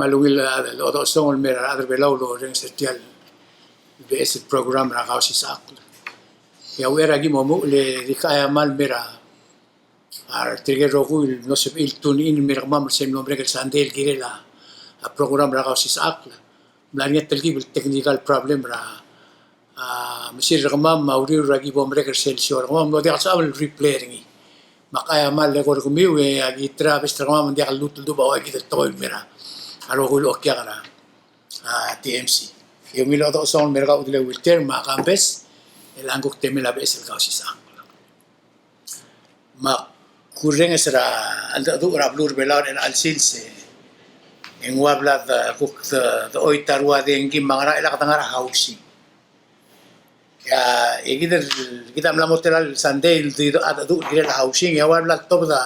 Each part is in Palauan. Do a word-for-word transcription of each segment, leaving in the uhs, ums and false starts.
A ungil el odechesong el mei er a rechad er a Belau el orrenges er tia el beches el program er a Kausisechakl. E a uchei er a ki mo omuchel e dirk aia mal mei er a a tirke el rokui el mlo sebechir el tune in el mei er kemam er sel mlo merek el Sunday el kirel a, a program er a Kausisechakl. Ng mla er ngii a telkib el technical problem er a, a, mesil er kemam, a uriul er a ki bo merek er sel show er kemam, ng mlo diak el sebecham el replay er ngii. Me ak aia mal el eko er kemiu e a ki try a best er kemam, ng diak el lmuut el dubech a ua kid el tekoi el mei er a rokui el okiak er a, a, T M C. E ungil el odechesong el mei er kau Udelei Wilter me a Kambes, el a ngkuk temel a beches el Kausisechakl. Me ak kurrenges er a cheldecheduch er a beluu er a Belau er chelecha el sils e ng ua bla de kuk de, de choit a rua dengki me a ngerang, e chelecha kede ngar er a housing. E a, e kid el, kid a mla mo tela el Sunday el di, a, cheldecheduch el kirel a housing, e a ua bla tobed a,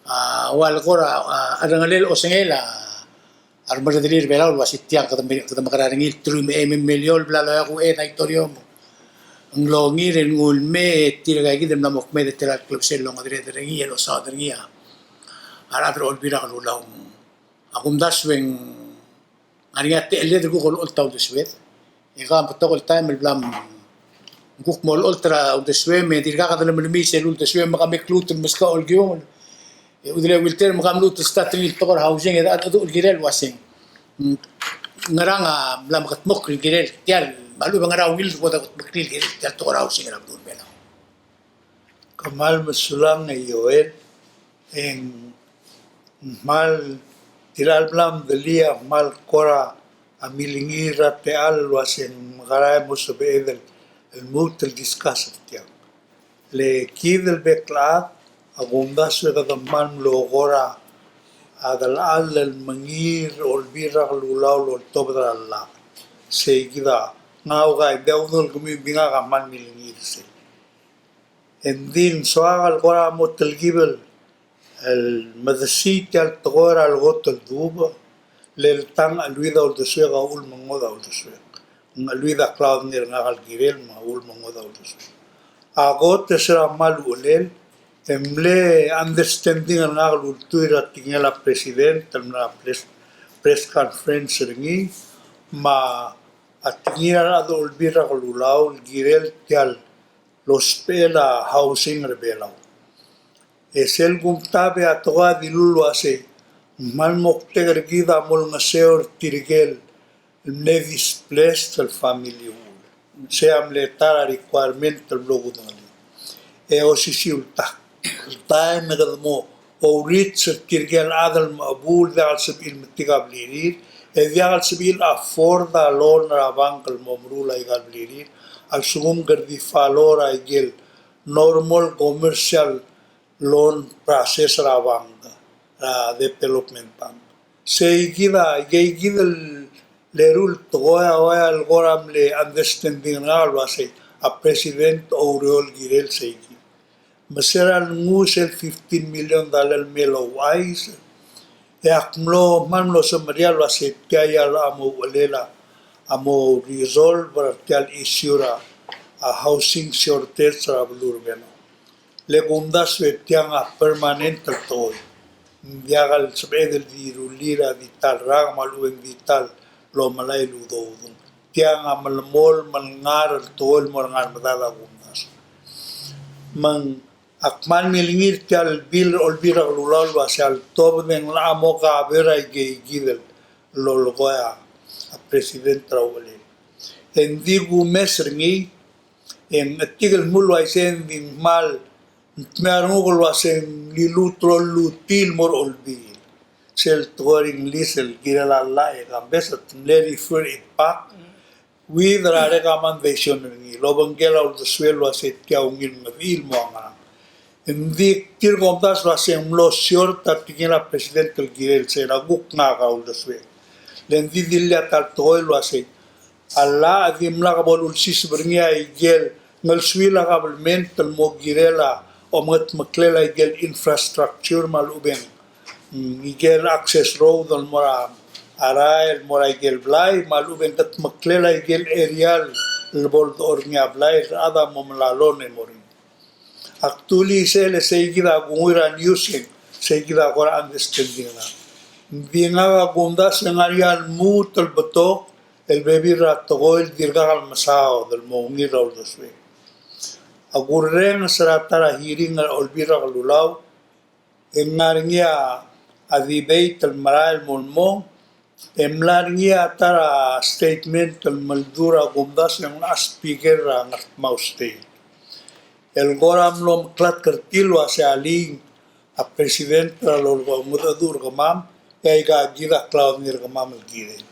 a, ua lekor a, a, a rengelel osengel a, a remerreder er a Belau el ua se tiang kede me, kede mekerang er ngii el truich me a eim el miliol el bla loia kuchei a auditorium. Ng longir el nguu el mei e tirka kid el mla mo kmeed e tela el klebesei el ongedereder er ngii el osaod er ngii a rechad er a Olbiil er a Kelulau. A kumdasu e ng ngar er ngii a techelled el kuk olecholt a uldesued. E ka betok el taem el bla me ng kuk mo olecholt er a uldesuem, me dirkak de lemelemii sel uldesuem me ka me kluut el meskau el kiungel. E Udelei Wilter me ka mluut el start er ngii el tekoi er a housing e de cheldecheduch el kirel ua se ng ngerang a mla mekedmokl el kirel tia el, me a lechub e ng ngerang a ungil el bo dekedmeklii el kirel tia el tekoi er a housing er a beluu er a Belau. Kmal mesulang e Joel, e ng kmal tirka el bla mdelii a kmal kora milengir er a techall el ua se ng mekera e mo sebeched el lmuut el discuss er tiang. Le kid el bek el chad a kumdasu e kede kmal mlo kora delal el mengiil er a Olbiil er a Kelulau el oltobed er a llach. Sei kid a ngak a ua ka, e ng diak kudengei el kemiu, ng di ngak a kmal milengir er sei. E ng di ng soak el kora mo telkib el el medesii tia el tekoi er a lekot el dubech, le le tang a cheluid a uldesuek a uchul me ng ngodech a uldesuek. Ng cheluid a klaodengei er ngak el kirel me a uchul me ng ngodech a uldesuek. A kot e se er a kmal uchelel, e mle understanding er ngak el ultuil er a tekingel a president el mla er a press, press conference er ngii, me a tekingir a rechad er a Olbiil er a Kelulau el kirel tia el lousbechel a housing er a Belau. E sel kumtab e a tekoi a dilu el ua sei, ng kmal moktek er kid a mo olengeseu er tirke el mle displaced el family el uchul. Sei a mle ta er a requirement el mlo kudengelii. E osisiu el ta, el taem e kede mo ourits er tirke el chad el mechebuul, diak el sebechir el metik a blirir, e diak el sebechir el afford a loan er a bank el mo meruul aika el blirir, a lsekum kede di follow er aike el normal commercial loan process er a bank, er a development bank. Sei kid a, ikei kid el eru el tekoi a ua el kora mle understanding er ngak el ua sei a president a oureor el kirel sei kid. Me se er a lenguu sel fifteen million dollar el mei el ouchais, e ak mlo, kmal mlo semeriar el ua sei tia a locha mo uchelel a mo resolve er tia el issue er a, a housing shortage er a beluu er a Belau. Le kumdasu e tiang a permanent el tekoi. Ng diak el sebeched el di rullii er a di ta el rak me a lechub e ng di ta el omelai el udoudong. Tiang a melemolem el ngar el tekoi el mo er a ngar medad a kumdasu. Me ng ak kmal milengir tia el bill er a Olbiil er a Kelulau el ua se a letobed e ng locha mo cover aike kid el lolekoi a president er a uchelel. E ng di kumes er ngii, e ng chetik el dmu el uaisei, e ng di ng kmal dmeu a renguk el ua se ng liluut el ollutii el mo er a Olbiil. Sel tekoi er a English el kirel a llach e Kambes, te mle refer it back with er a recommendation er ngii el obengkel a uldesuel el ua se tia ungil mengedecheduch el mo ngerang. Ng di tir a kumdasu el ua se ng mlo short a tekingel a president el kirel, se er a kuk ngak a uldesuek. Le ng di dilu a ta el tekoi el ua se a llach a dimlak bo lulsiseb er ngii a ikel ngelsuil a kabelment el mo kirel a omengedmeklel a ikel infrastructure me a lechub e ng, mm, ikel access road el mo er a rael el mo er a ikel blai, me a lechub e ng kedmeklel a ikel area el bo ledechor er ngii a blai el rechad a mo melai a loan e mo er ngii. Actually, sel, sei kid a kunguiu er a news e ng sei kid a kora understanding er ngak. Ng di ngak a kumdasu e ng ngar er ngii a lmuut el betok el bebil er a tekoi el dirkak el mesaod el mo ungil er a uldesuek. A kurrenges er a ta er a hearing er a Olbiil er a Kelulau, e ng ngar er ngii a debate el merael el mo lmong, e mla er ngii a ta er a statement el meldu er a kumdasu e ng locha speaker er a Ngardmau State el kora mlo meklatk er tir el uasei a link a president er a lolekoi a mengedecheduch er kemam, e aika kid a klaodengei er kemam el kirel.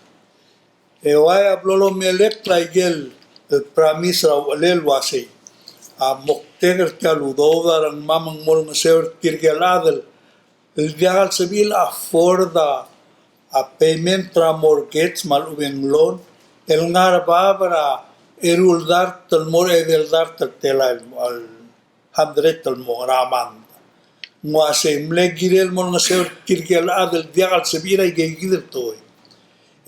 E uai a blo lomelekl a ikel promise er a uchelel el uasei a moktek er tia el udoud a rengmam a mo olengeseu er tirke el chad el diak el sebechir el afford a payment er a mortgage me a lechub e ng loan el ngar er a bab er a eru el dart el mo er a edei el dart el tela el hundred el mo er a month. Ng uasei mle kirel el mo olengeseu er tirke el chad el diak el sebechir aike kid el tekoi.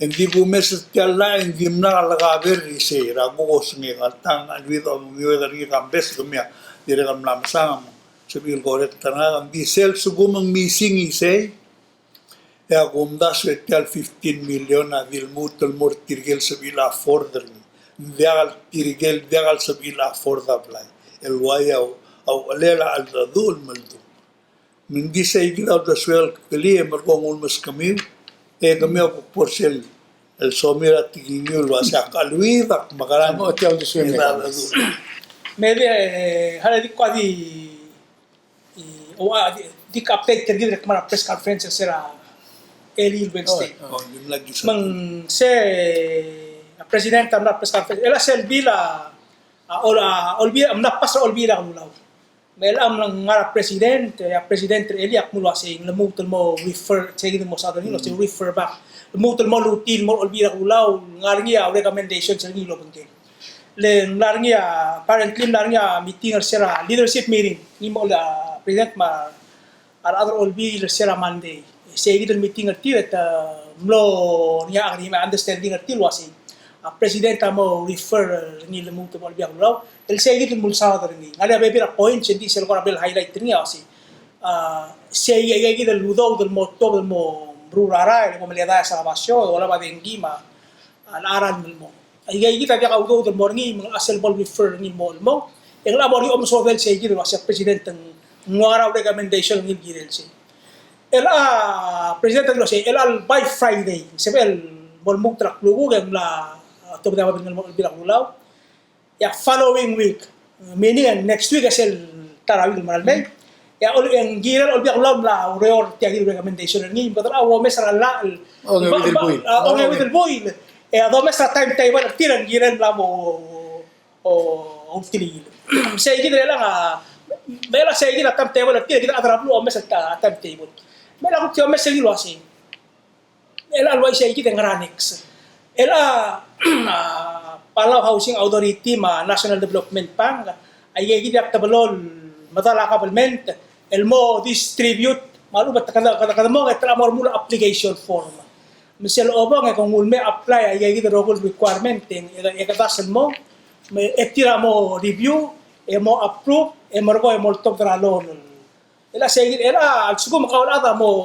E ng di kumes er tia el llach e ng dimlak el kaber er isei er a kuk osengek, alta ng alwid a omenguiued er ngii, kambes kemiu a dirrek el mla mesang me ng sebechir el correct er ngak. Ng di sel lsekum ng missing isei, e a kumdasu e tia el fifteen million a di lmuut el mo er tirke el sebechir el afford er ngii. Ng diak el tirke el diak el sebechir el afford a blai el uai a uchelel a cheldecheduch el meldung. Me ng di sei kid a uldesuek el kemeldiil e merekong ulemes kemiu, e kemiu a kuk bo er sel el somiu er a tekingiu el uasei ak cheleuid, ak mekerang. Mo tia uldesuek el kemeldiil. Me di, e, hale di kuk di I, o, a, di, di update er kid el kmo er a press conference er se er a early Wednesday. Oh, oh, di mla kisa. Me ng se a president a mla press conference. E le sel bill a, a, ol-, a, olbiil, a mla pass er a Olbiil er a Kelulau. Me le a mla ngar er a president, e a president er elii a kmo uasei ng lmuut el mo refer, sei kid el mo saod er ngii, el uasei refer back. Lmuut el mo lutii el mo er a Olbiil er a Kelulau, ngar er ngii a recommendation er ngii el obengkel. Le ng mla er ngii a, apparently ng mla er ngii a meeting er se er a leadership meeting, ngii me a president me a rechad er a Olbiil er se er a Monday. Sei kid el meeting er tir e te mlo er ngii a agreement, understanding er tir el uasei a president a mo refer er ngii el lmuut el mo er a Olbiil er a Kelulau, el sei kid el mulsaod er ngii. Ng ngar er ngii a bebil er a points, e ng di sel kora bla el highlight er ngii a uasei, a, sei kid el udoud el mo tuobed el mo meruul er a rael, e mo meledaes er a basio, e olab a dengki me a, a, a rael el mo Aika kid a diak a udoud el mo er ngii, me ng locha sel bo el refer er ngii el mo, el mo. E ng locha mo er ngii a omesodel sei kid el uasei a president ng ua ngera a recommendation el ngii el kirel sei. E le a president a dilu sei, e le a by Friday, sebechel bo lmuut er a klukuk e ng mla, a, tuobed a babilngel el mo er a Olbiil er a Kelulau. E a following week, meaning next week, e sel ta er a week el mera el mei, e a ol-, e ng kirel a Olbiil er a Kelulau el mla oureor er tia kid el recommendation er ngii, me kede locha omes er a llach el, ongeuid el buil. A, ongeuid el buil. E a domes er a timetable er tir e ng kirel el mla mo, o, ultilir. Sei kid er chelechang a, me a sei kid a timetable er tir, kid a chad er a beluu a omes er a timetable. Me a kuk di omes er ngii el uasei, el uaisei kid e ngera next. El a, a, Palau Housing Authority me a National Development Bank, aika kid a teblo el medal a government el mo distribute, me a lechub e te kede, kede, kede mo, e te mo remuul a application form. Me sel obong e ke nguu el me apply aika kid el rokui el requirement e, e, e kede sel mo, me e tir a mo review, e mo approve, e merekong e mo oltobed er a loan. El a sei kid, el a lsekum kau el chad a mo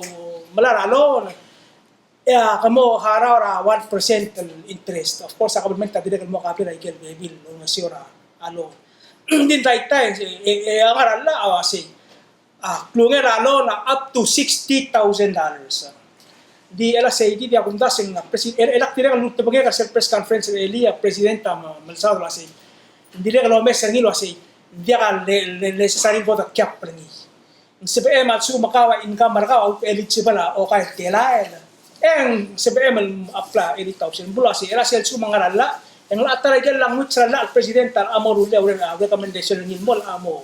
melai er a loan, e a ke mo harau er a one percent el interest. Of course, a government a dirrek el mo cover aike el bebil el olengeseu er a loan. Ng di daitai, e, e, e a ngar er a llach a uasei, a klungel a loan a up to sixty thousand dollars. Di el a sei kid a kumdasu e ng a presi-, el, el a dirrek el ultebengek er sel press conference er elii a president a me-, melsaod el uasei, ng dirrek el omes er ngii el uasei, ng diak a le, le, necessary el bo de kiap er ngii. Ng sebechem a lsekum kau a income er kau a eligible a okai el telael, e ng sebechem el apply a eighty thousand. Ng dilu el uasei, el a sel lsekum a ngar er a llach, e ng locha ta er a ikel language er a llach el president a mo rullii a recommendation er ngii el mo, a mo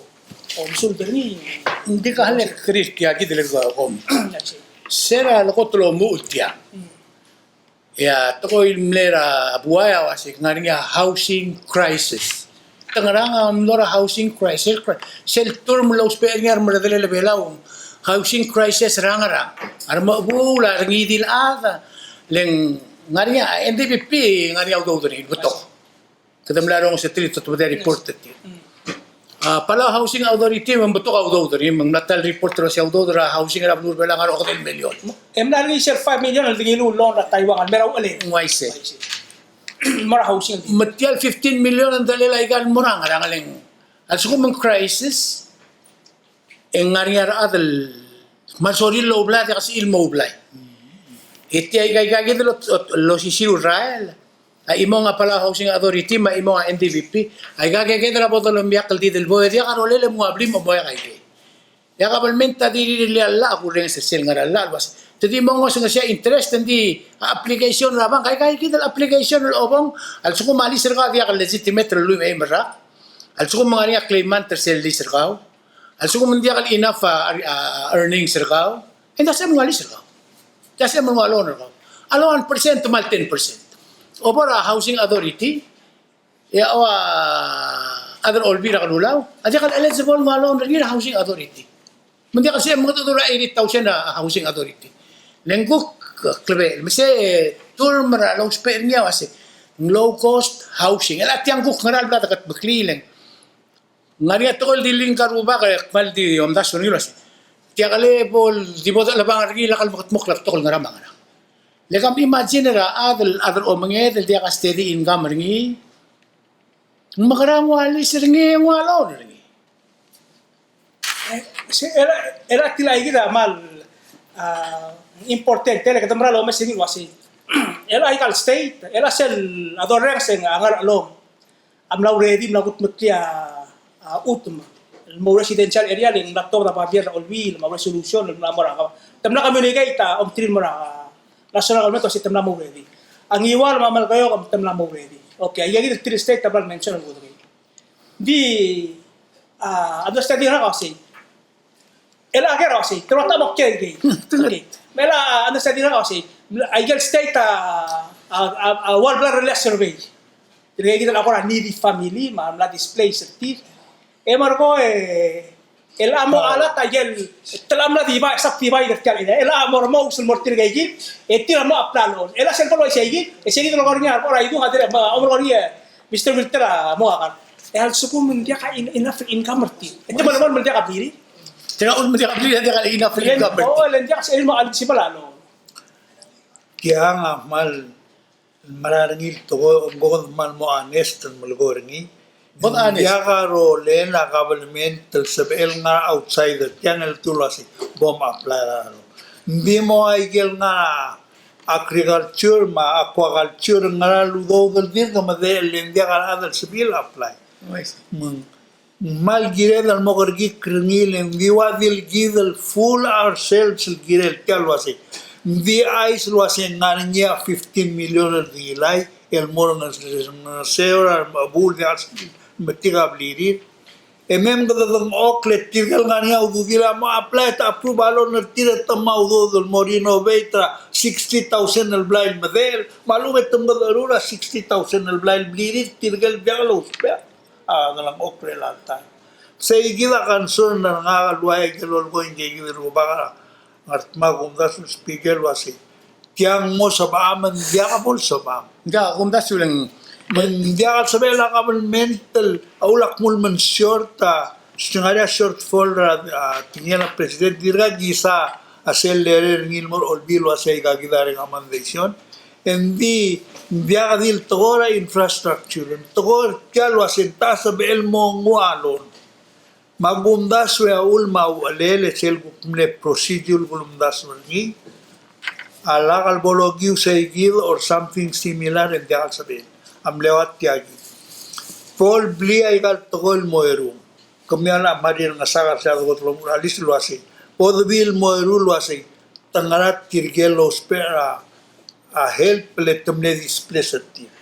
omesult er ngii. Ng di ka le krir tia kid el kom. Se er a lekot el omuchel tia. Mm. E a tekoi el mle er a buai a uasei ng ngar er ngii a housing crisis. Te ngerang a mlo er a housing crisis, cri-, sel term el lousbech er ngii a remerredel er a Belau, housing crisis er a ngerang. A remechebuul a rengid el chad, le ng ngar er ngii a N D P P, ngar er ngii a udoud er ngii el betok. Kede mla rongeseterir e te tobedii a report er tir. A Palau Housing Authority me ng betok a udoud er ngii, me ng mla ta el report er a udoud er a housing er a beluu er a Belau el ngar er a okedei el million. E mla er ngii sel five million el di ngiluu el loan er a Taiwan el mei er a uchelel. Ng uaisei. Mo er a housing. Me tia el fifteen million a delal aika el mo er a ngerang, a lsekum ng crisis, e ng ngar er ngii a rechad el kmal sorir el oublai, diak a sebechir el mo oublai. E tia aika, aika kid el lo, losisiu el rael. A chimong a Palau Housing Authority me a chimong a N D B P, aika kid a bo dolemiakl el di delboi, e diak a rolel e mnguu a blim e mo oeak aike. E a kabelment a di rirellii a llach, a kurrenges er sel ngar er a llach el uase te di mo ngosukesii a interest, e ng di a application er a bank, aika kid el application el obong, a lsekum a lease er kau a diak el legitimate er a lluich me a eim el rak, a lsekum ng ngar er ngii a claimant er sel lease er kau, a lsekum ng diak el enough a, a earnings er kau, e ng di sebechem el nguu a lease er kau. Ng di sebechem el nguu a loan er kau. A loan percent, kmal ten percent. Obo er a housing authority, e a, a chad er a Olbiil er a Kelulau a diak el eligible el nguu a loan er ngii er a housing authority. Me ng diak el sebechem el mengedecheduch er a eighty thousand a housing authority. Le ng kuk klebechel, me se term er a lousbech er ngii a uase ng low cost housing. E le tiang kuk ngera el bla dekedmeklii, le ng ngar er ngii a tekoi el di link a rubak e kmal di omdasu er ngii el uase, tia kele bo el di bo dechelebangel er ngii, lak el mekedmokl a betok el ngerang me a ngerang. Le kom imagine er a chad el, chad er a omenged el diak a steady income er ngii, ng mekerang e nguu a lease er ngii, nguu a loan er ngii. E, se, e le, e le tia kid a kmal, a, important, e le kede mera el omes er ngii el uase, e le aika el state, e le sel a dorrenges e ng ngar er a chelom a mla already mla kudmeklii a, a chutem el mo residential area, le ng mla tuobed a babier er a Olbiil me a resolution el mla mo er a, te mla communicate a omtir el mo er a national government el uase te mla mo already. A Ngiwal me a Melekeok te mla mo already. Okay, aika kid el tir el state a bla el mention el kudengei. Di, a, understanding er ngak a uase, e le a ker a uase, te ua ta mo kiei kei. Okay. Me a, a, understanding er ngak a uase, aike el state a, a, a, a ua el bla el release survey. Tirke kid el kora needy family me a mla displace er tir. E merekong e, e le a mo allow aike el, te le a mla divide, subdivide er tia el area. E le a mo remous el mo er tirke kid, e tir a mo apply a loan. E le a sel bo el uaisei kid, e sei kid el kora ngii a, kora idung a tir, me a, omerekong e, Mister Wilter a mo er ngak. E a lsekum ng diak a en-, enough income er tir. E te melemolem el diak a blirir. Te melemolem el diak a blirir, diak a enough income er tir. O, le ng diak a sebechir el mo eligible a loan. Tiang a kmal mera er ngii el tekoi, ng kuk kmal mo honest el melekoi er ngii. Bo honest. Ng diak a rolel a government el sebechel ngar er a outsider, tiang el dulu el uase bo mapply er a loan. Ng di mo aike el ngar er a agriculture me a aquaculture, ngera el udoud el dirk medechel, le ng diak a rechad el sebechir el apply. Oh, I see. Me ng Ng kmal kired el mo kerekikl er ngii, le ng di ua di el kid el fool ourselves el kirel tia el uase, ng di chais el uase ng ngar er ngii a fifteen million el dikilai el mo er a ngeso er a remechebuul, diak el metik a blirir. E mei me kede dengchokl e tirke el ngar er ngii a ududir a mo apply e te approve a loan er tir e te mo udoud el mo renovate er a sixty thousand el blai el medechel, me a lechub e te mo medecheruul er a sixty thousand el blai el blirir, tirke el diak lousbech a delengchokl er a taem. Sei kid a concern er ngak el ua ikel lolekoi ngike kid el rubak er a Ngardmau. Kumdasu el Speaker el uase tiang mo sebecham, ng diak bo el sebecham. Ng diak, kumdasu el ng, me ng diak el sebechel a government el, a ulak mul me ng short a, se ng ngar er ngii a shortfall er a, a, tekingel a president, dirkak kisa a sel letter er ngii el mo er a Olbiil el uase aika kid a recommendation. Ng di, ng diak di el tekoi er a infrastructure, ng tekoi er tia el uase ng ta sebechel mo nguu a loan. Me a kumdasu e a uchul me a uchelel e sel kuk mle procedure el kumdasu er ngii, a lak el bo lokiu sei kid or something similar, e ng diak el sebechel. A mle ua tia kid. Bo leblii aika el tekoi el mo eru. Kemiu a mla er ngii er a Ngesakl er sel dekot el omuchel a list el uase, bo debii el mo eru el uase te ngar er a tirke el ousbech er a, a help le te mle displace er tir.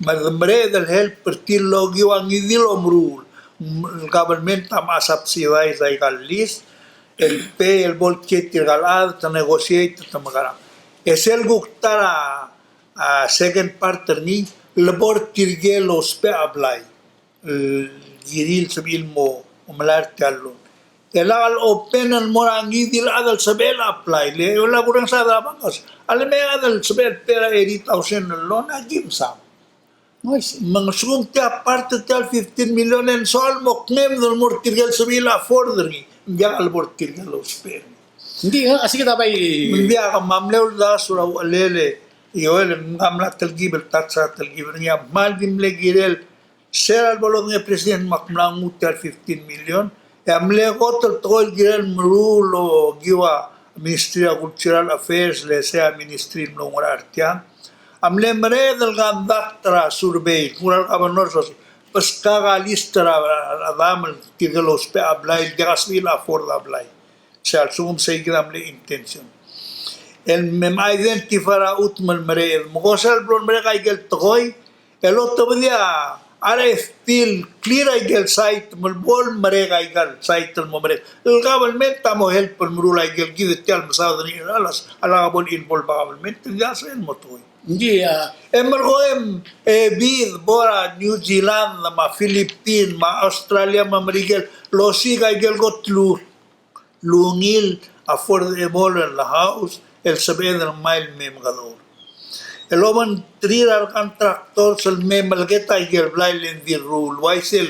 Me de mereched el help er tir el okiu a ngii di el omeruul. El government a mla subsidize aika el list, el pay el bo el kiei tirka el chad, te negotiate, te mekerang. E sel kuk ta er a, a second part er ngii, le bo er tirke el ousbech a blai el kirir el sebechir el mo melai er tia el loan. E lak el open el mo er a ngii di el chad el sebechel el apply. Le, e a kurrenges a chad er a bangkes, a le mei a chad el sebechel el pay er a eighty thousand el loan, a give some. Me ng sekum tia part er tia el fifteen million e ng soal mo kmeed el mo er tirke el sebechir el afford er ngii, ng diak el bo er tirke el ousbech er ngii. Ng di, a, así que dabai. Me ng diak, me a mle uldasu er a uchelel e, Joel, ng mla telkib el tax er a telkib er ngii, a kmal di mle kirel, se er a lebo lodengei a president me ak mla nguu tia el fifteen million, e a mle kot el tekoi el kirel meruul el okiu a Ministry of Cultural Affairs, le sei a ministry el mlo ngar er tiang, a mle mereched el conduct er a survey, kuk er a governor, so, beskak a list er a, a, a dam el tirke el ousbech a blai, el diak a sebechir el afford a blai. Se a lsekum sei kid a mle intention. El mem identify er a chutem el mereched. Me ko sel blo el merek a ikel tekoi, el otobedii a R F P el clear a ikel site, me bo el merek a ikel site el mo merek. El government a mo help el meruul a ikel kid, tia el mesaod er ngii er a las, a lak bo el involve a government, el diak sel mo tekoi. Ng di, a, e merekong e bid, bo er a New Zealand, me a Philippines, me a Australia, me a Merikel, el osiik a ikel kot el ungil affordable el house, el sebeched el ngmai el me mekedechor. El obengterir a recontractors el me meleketakl a ikel blai el di rruul, uaisei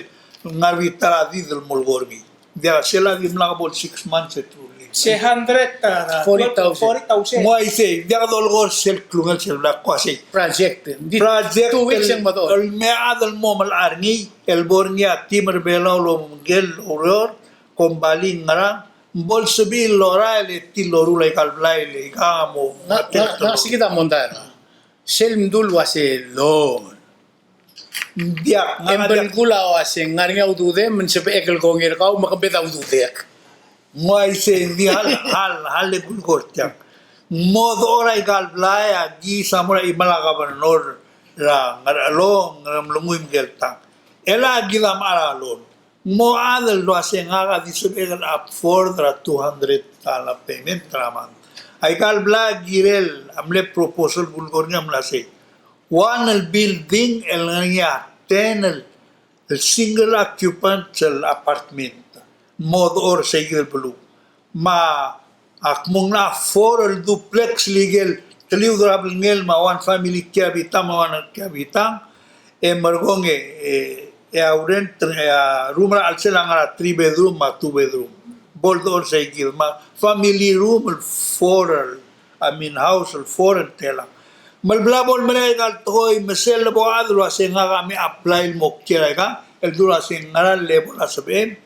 el ngar er a bita er a did el mo lekor er ngii. Diak, sel a dimlak bo el six months e te rullii. Se hundred, a, forty thousand. Forty thousand. Ng uaisei, diak dolekoi sel klungel sel blai, ko uaisei. Project. Di project two weeks el, e ng mo dechor. El me a chad el mo melechar er ngii, el bo er ngii a team er a Belau el obengkel el oureor, kombalii, ngerang, me bo el sebechir el lorael e tir el loruul a ikal blai el ikang mo. Ng, ng, ng, se kid a mondai er ngak. Sel mdu el uase loan. Ng diak, e ng belkul a uase ng ngar er ngii a ududem, me ng sebechek el kongei er kau me ke mbed a ududek. Ng uaisei, ng di hal, hal, hal e kulekoi er tiang. Ng mo dechor a ikal blai, a ki sa mo er a chimal a governor er a Ngerchelong, Ngeremlengui me Ngeltang. E le kid a mechar a loan. Ng mo chad el uase ngak a di sebechek el afford er a two hundred dollar payment er a month. A ikal blai a kirel a mle proposal kulekoi er ngii a mla sei. One el building el ngar er ngii a ten el, el single occupant el apartment. Mo dechor er sei kid el beluu. Me a Ak mo nguu a four el duplex el ikel teliud er a blengel me a one family kiei er a bitang me a one kiei er a bitang. E merekong e, e, e a rent, e a room er a chelsel a ngar er a three bedroom me a two bedroom. Bo el dechor er sei kid me a family room el four el, I mean house el four el telang. Me le bla bo el merek a ikal tekoi me sel lebo a chad el uase ngak a me apply el mo kiei er a ikang, el dul uase ngera el level a sebechem.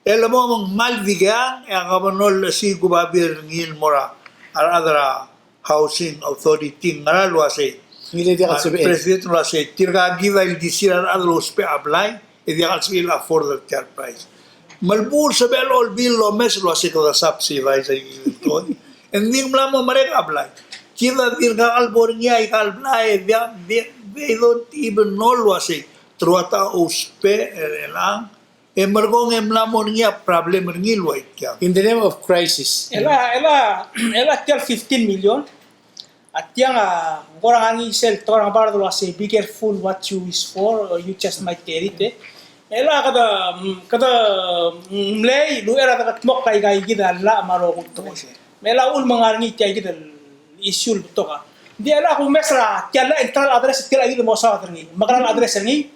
E le mo me ng kmal dikeang, e a governor a lesiik a babier er ngii el mo er a rechad er a Housing Authority, ngera el uasei. Ngii el diak el sebechel. President el uasei, tirka kid a ildisir a rechad el ousbech a blai, e diak el sebechir el afford er tia el price. Me le bo el sebechel el olbiil el omes el uasei kede subsidize a ikid el tekoi. E ng di ng mla mo merek a blai. Kid a dirkak el bo er ngii a ikal blai, e diak, they, they don't even know el uasei. Te rua ta ousbech, e, e chelechang. E merekong e mla mo er ngii a problem er ngii el ua itiang. In the name of crisis. Ela, ela, ela tia el fifteen million. A tiang a, ng kora ngar ngii sel tekoi er a ngebard el uasei, be careful what you wish for, or you just might get it, e. Ela kede, kede mlei, el uchei er a dekedmokl a ika ikid a llach me a rokui el tekoi. Me ela uchul me ng ngar ngii tia ikid el issue el betok a. Ng di ela kumes er a tia el llach e ng ta el address er tia el ikid el mo saod er ngii. Mekerang el address er ngii,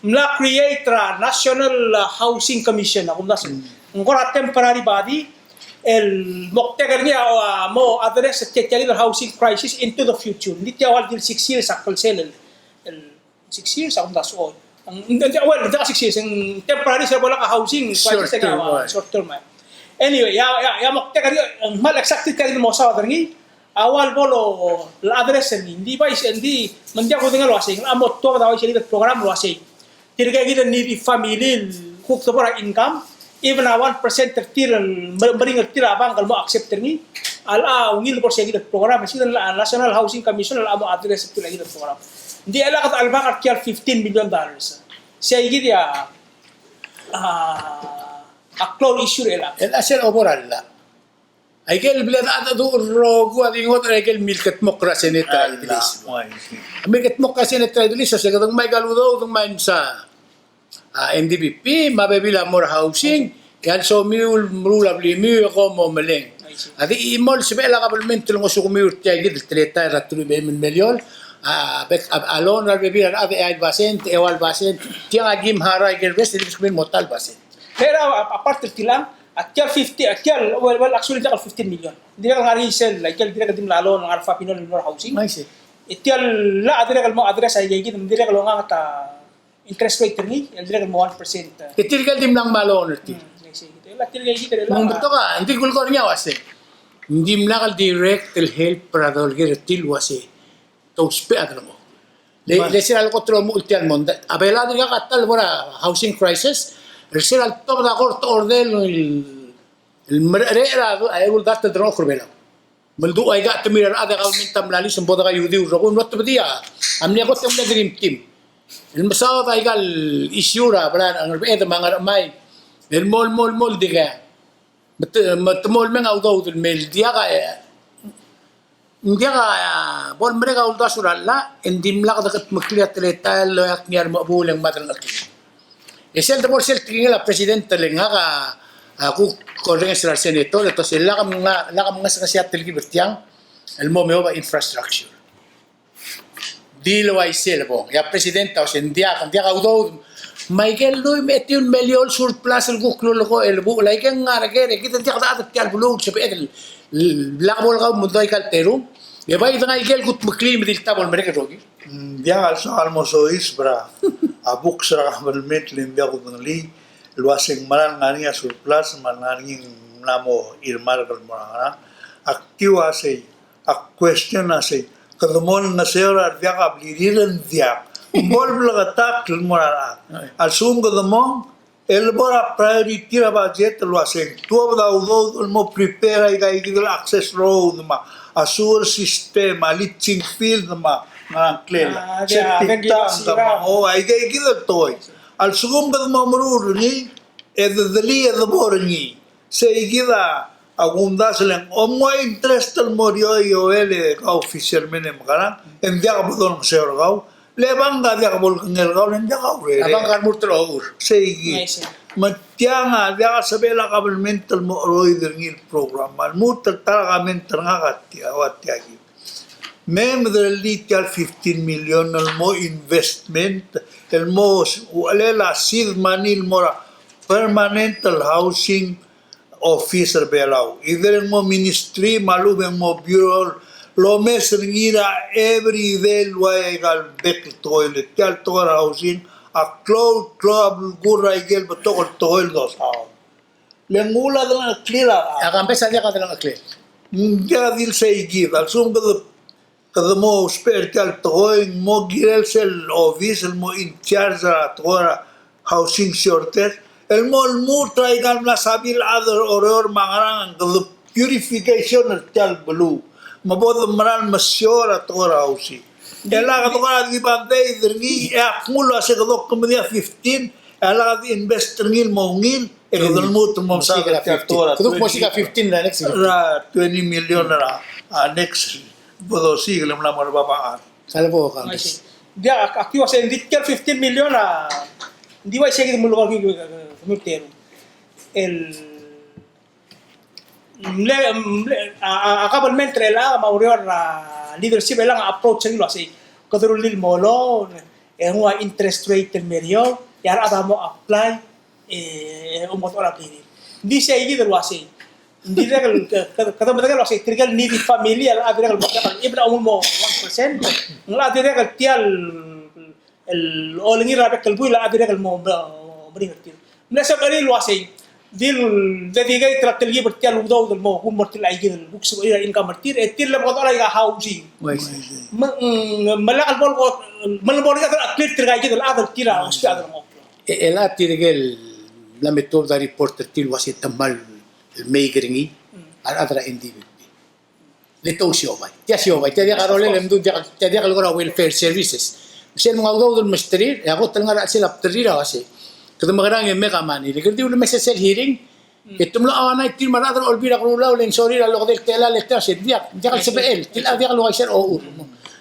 mla create er a National, uh, Housing Commission, a kumdasu. Mm. Ng kora temporary body, el moktek er ngii a, a mo address er tia, tia ikid el housing crisis into the future. Ng di tia ua el di el six years a klsel el, el Six years a kumdasu. Ng, ng, ng, well, ng diak six years, ng temporary sel bo lak a housing, short term, short term. Anyway, ia, ia, ia moktek a di, ng kmal exactly tia el mo saod er ngii, a ua el bo el address er ngii. Ng di bai, ng di, me ng diak kudengei el uasei, a mo tuobed a uaisei el program el uasei. Tirke kid el needy family el kuk debo er a income, even a one percent er tir el me-, meringel er tir a bank el mo accept er ngii, a locha ungil bo er se kid el program, se kid el National Housing Commission a locha mo address er tir a kid el program. Ng di ela kede chelebangel er tia el fifteen million dollars. Se kid a, a, a klou el issue er ela. Ela sel obo er a llach. Aike el bla dedu el rokui a di ngodech er aike el milkedmokl er a Senate er a Adelais. A milkedmokl er a Senate er a Adelais, a se kede ngmai a ikal udoud, kede ngmai a msa a N D P P, me a bebil a mo er a housing, e a lsomiu el meruul a blimiu e kom mo meleng. A di chimo el sebechel a kabelment el ngosukemiu er tia ikid el teletael er a teruich me a eim el miliol, A, bek, a, a loan er a rebebil er a rechad e a el basent, e eua el basent, tiang a kim harau a ikel rest, e di kemiu el mo ta el basent. Pero a, a part er tiang, a tia el fifty, a tia el, well, well, actually, tia el fifteen million. Dirrek el ngar er ngii sel, a ikel dirrek el di mla loan, ngar er a Fapinol el mo er a housing. I see. E tia el, a dirrek el mo address a ikei kid, dirrek el onganget a interest rate er ngii, el dirrek el mo one percent. E tirke el dimlak mla loan er tir. Mm, I see. Tia el tirke el kid el. Me ng betok a, ng di kulekoi er ngii a uase. Ng dimlak el direct el help er a dolekoi er tir el uase. Te ousbech a delengchokl. Le, le sel lekot el omuchel tia el mondai. A Belau a dirkak a ta el mo er a housing crisis, er sel tobed a court order el, el mereched er a, a, el uldart el delengchokl er a Belau. Me ledu aika a temir a rechad e a government a mla list me bo deka iudiu el rokui, ng mlo tebedii a mle kot e mle dream team el mesaod aika el issue er a bla, a Ngerbeched me a Ngerchemai el mo, el mo, el mo el dikea. Me te, me te mo el meng a udoud el mei el diak a, e, ng diak a, e, bo lemerek a uldasu er a llach, e ng dimlak dekedmeklii a teletael el loia er ngii a remechebuul e ng mad er a ngklel. E sel debo er sel tekingel a president el ngak a, a kuk orrenges er a resenator, e te uasei lak mnga, lak mngesonges a telkib er tiang el mo meob a infrastructure. Di le uaisei el bong, e a president a uasei ng diak, ng diak a udoud. Me aike el lluich me a etiu el miliol surplus el kuk lulekoi el buchel, aike ng ngar er ker, e kid a diak de chad er tia el beluu el sebeched el, el lak bo el kau me dua aika el terung. E bai de ngai aike el kutmeklii me di le ta bo lemerek el rokir. Mm, diak a lsoak el mo soiseb er a books er a government le ng diak kudengelii el uasei ng meral ngar er ngii a surplus, me a ngar er ngii ng mla mo earmark el mo er a ngerang. Ak di uasei, a question a sei, kede mo olengeseu er a rediak a blirir e ng diak? Ng bo el bleketakl el mo er a rechad. A lsekum kede mong, e le bo er a priority er a budget el uasei ng tuobed a udoud el mo prepare aika ikid el access road me a sewer system, a leaching field me a ngerang klel. A, septic tank me a, o, aika ikid el tekoi. A lsekum kede mo meruul er ngii, e de delii e de bo er ngii. Sei kid a kumdasu el ng, om ng ua interest el mo er eou e kau fisherman e mekerang, e ng diak bo dolengeseu er kau, le bank a diak bo lekengei er kau, le ng diak a urerek. A bank a remurt el ochur. Sei kid. Me tiang a diak a sebechel a government el mo cheroid er ngii el program. Me a lmuut el ta er a comment er ngak a tia, ua tia kid. Me mederellii tia el fifteen million el mo investment, el mo s-, uchelel a seed money el mo er a permanent el housing office er Belau. Either e ng mo ministry, me a lechub e ng mo bureau, el omes er ngii er a everyday el ua aika el bek el tekoi, le tia el tekoi er a housing, a klou el klou a belkul er a ikel betok el tekoi el dosaod. Le ng uchul a delengcheklel a. A kambes a diak a delengcheklel. Ng diak di le sei kid, a lsekum kede, kede mo ousbech er tia el tekoi, ng mo kirel sel office el mo in charge er a tekoi er a housing shortage, el mo lmuut er aika el mla sabil a chad er Oreor me a ngerang, kede purification er tia el beluu. Me bo de meral mesiou er a tekoi er a housing. E lak de kora di band-aid er ngii, e ak nguu el uasei kede kmedii a fifteen, e lak de invest er ngii el mo ungil, e kede lmuut el mo mesaod er tia el tekoi er a. Kede kuk mo osiik a fifteen er a next. Er a twenty million er a, a, next. Bo dosiik el mla mo er a bab a chad. Sale bo kambes. Diak, ak, ak di uasei ng di tia el fifteen million a, ng di uaisei kid el mo lolekoi er a, el mle, mle, a, a, a government er chelechang me a ureor er a leadership er chelechang a approach er ngii el uasei, kede rullii el mo loan, e nguu a interest rate el mer eou, e a rechad a mo apply, e, e omekedechor a blirir. Ng di sei kid el uasei. Ng dirrek el, ke-, ke-, kede medengei el uasei, tirke el needy family, a rechad a dirrek el mo, even a mo one percent, ng a dirrek el tia el el olengir a bek el buil a dirrek el mo, mo, mo meringel er tir. Mle sebechir el uasei, di le dedicate er a telkib er tia el udoud el mo, kuk mo er tir a ikid el, kuk sebechir a income er tir, e tir le bo dechor aika housing. Me, mm, me lak el bo, me le bo er ngii a clear tirka ikid el chad el tir a ousbech a delengchokl. E, el a tirke el mla me tuobed a report er tir el uasei te kmal el mei er ngii, a rechad er a N D B P. Le te ousiobai. Tia siobai, tia diak a rolel e mdu, tia diak el kora welfare services. Sel menga udoud el mesterir, e a kot el ngar er a chelsel a bderir a uasei, kede mekerang e make a money. Le kede di ulemes er sel hearing, e te mlo ua ngii tir me a rechad er a Olbiil er a Kelulau, le ng sorir a lokedei el telael, le te uasei, diak, diak el sebechel, tia diak el uaisei er a ochur.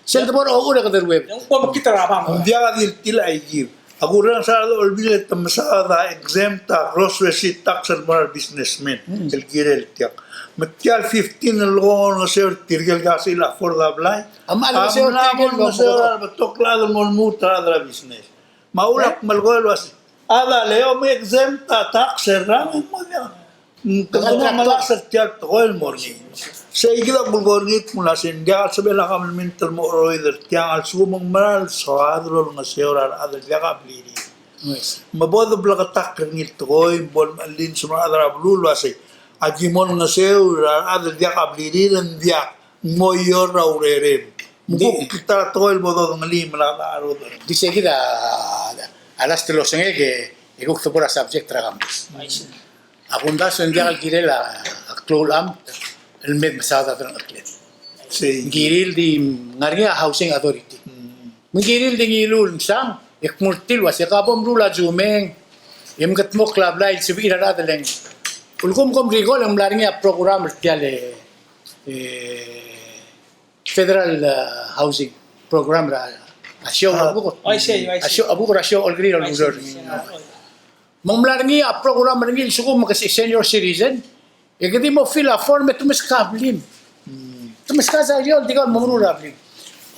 Sel debo er a ochur e kede ruebet. Ng diak di le tia el aikid. A kurrenges er a Olbiil e te mesaod a exempt a gross receipt tax el mo er a rebusinessmen, el kirel tiang. Me tia el fifteen el ko olengeseu er tirke el diak sel affordable. A mla olengeseu er tirke el mo olengeseu er a rebetok el chad el mo lmuut er a rechad er a business. Me a uchul ak melekoi el uasei, a chad a le omexempt a tax er a, me ng mo diak. Kede mo melai er tia el tekoi el mo er ngii. Sei kid a kulekoi er ngii el kmo ng uasei ng diak el sebechel a kabelment el mo cheroid er tiang a lsekum ng mera el soad el olengeseu er a rechad el diak a blirir. Me bo de bleketakl er ngii el tekoi, bo lemechell el subed er a rechad er a beluu el uasei, aki mo olengeseu er a rechad el diak a blirir, ng diak, ng mo ior er a urerem. Me kuk ta er a tekoi el bo dodengelii me a rechad a cheroid. Di sei kid a, a last el osengek e kuk tebor a subject er a campus. A kumdasu e ng diak el kirel a klou el amt el me mesaod a delengcheklel. Sei. Ng kirir el di ngar er ngii a housing authority. Mm. Me ng kirir el di ngiluu el msang, e kmu er tir el uasei ka bo mruul a Zoom e ng, e mkedmokl a blai el sebechir a rechad el ng. Ulekum kom recall e ng mla er ngii a program er tia el, e, federal, uh, housing program er a, a Siou, a, a buk, oh, I see, I see. A Siou, a buk er a Siou Olkeriil el ureor. Me ng mla er ngii a program er ngii el lsekum ke senior citizen, e ke di mo fill a form e te meskau a blim. Te meskau a sairio el di kau el mo meruul a blim.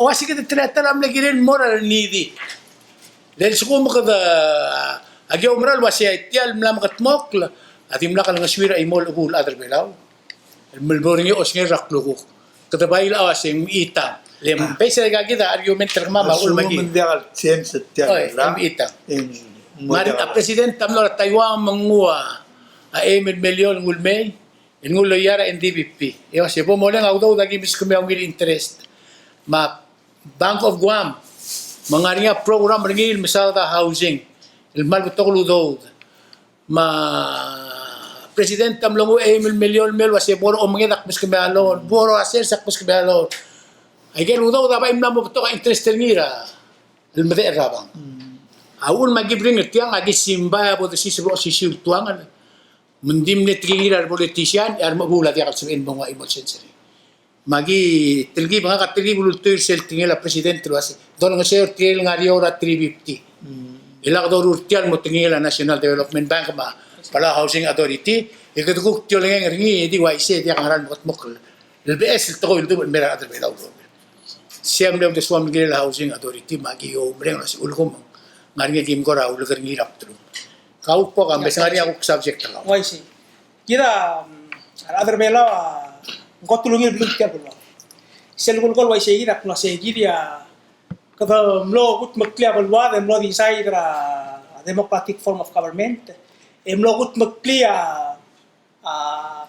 Ua se kede teletael a mle kirel el mo er a needy. Le lsekum kede, aki oumera el uasei tia el mla mekedmokl a dimlak lengesuir a chimo el chebul el chad er Belau el mo er ngii a osengel er a klukuk. Kede bai el uasei ng mechitang. Le ng base er aika kid a argument er kemam a uchul me aki. Ng diak el change er tia el, oi, ng mechitang. Me a president a mlo er a Taiwan me ng nguu a eim el million el nguu el mei, el nguu el loia er a N D B P. E uasei bo moleng a udoud a ki meskemiu a ungil interest. Me a Bank of Guam me ng ngar er ngii a program er ngii el mesaod a housing el kmal betok el udoud. Me a president a mlo nguu a eim el million el mei el uasei bo er a omenged ak meskemiu a loan, bo er a sers ak meskemiu a loan. Aike el udoud a bai mla mo betok a interest er ngii er a, el medechel er a bank. A uchul me aki bring er tiang, aki simbai a bo desiseb el osisiu el tuangel. Me ng di mle tekingir a re politician, e a remechebuul a diak el sebechel el mo nguu a chimo el sensei. Me aki telkib, ngak a telkib el ultuil er sel tekingel a president el uasei, dolengeseu er tirke el ngar er eou er a three fifty. Mm. E lak doruul er tia el mo tekingel a National Development Bank me a Palau Housing Authority, e kede kuk tia el ngeng er ngii, e di uaisei, e diak a ngera el mekedmokl el beches el tekoi el dubech el mei er a rechad er Belau el rokui. Sei a mle uldesuam el kirel a Housing Authority, me aki oumereng el uasei ulekum ng ngar er ngii a ki mekera uleker er ngii er a bdelul. Kau kbo ka, me se ngar er ngii a kuk subject er kau. Uaisei. Kid a, mm, a rechad er Belau a, ng kot el ungil el beluu er tia el beluad. Sel kulekoi el uaisei kid a kmo sei kid a, kede mlo kudmeklii a beluad, e mlo decide er a democratic form of government, e mlo kudmeklii a, a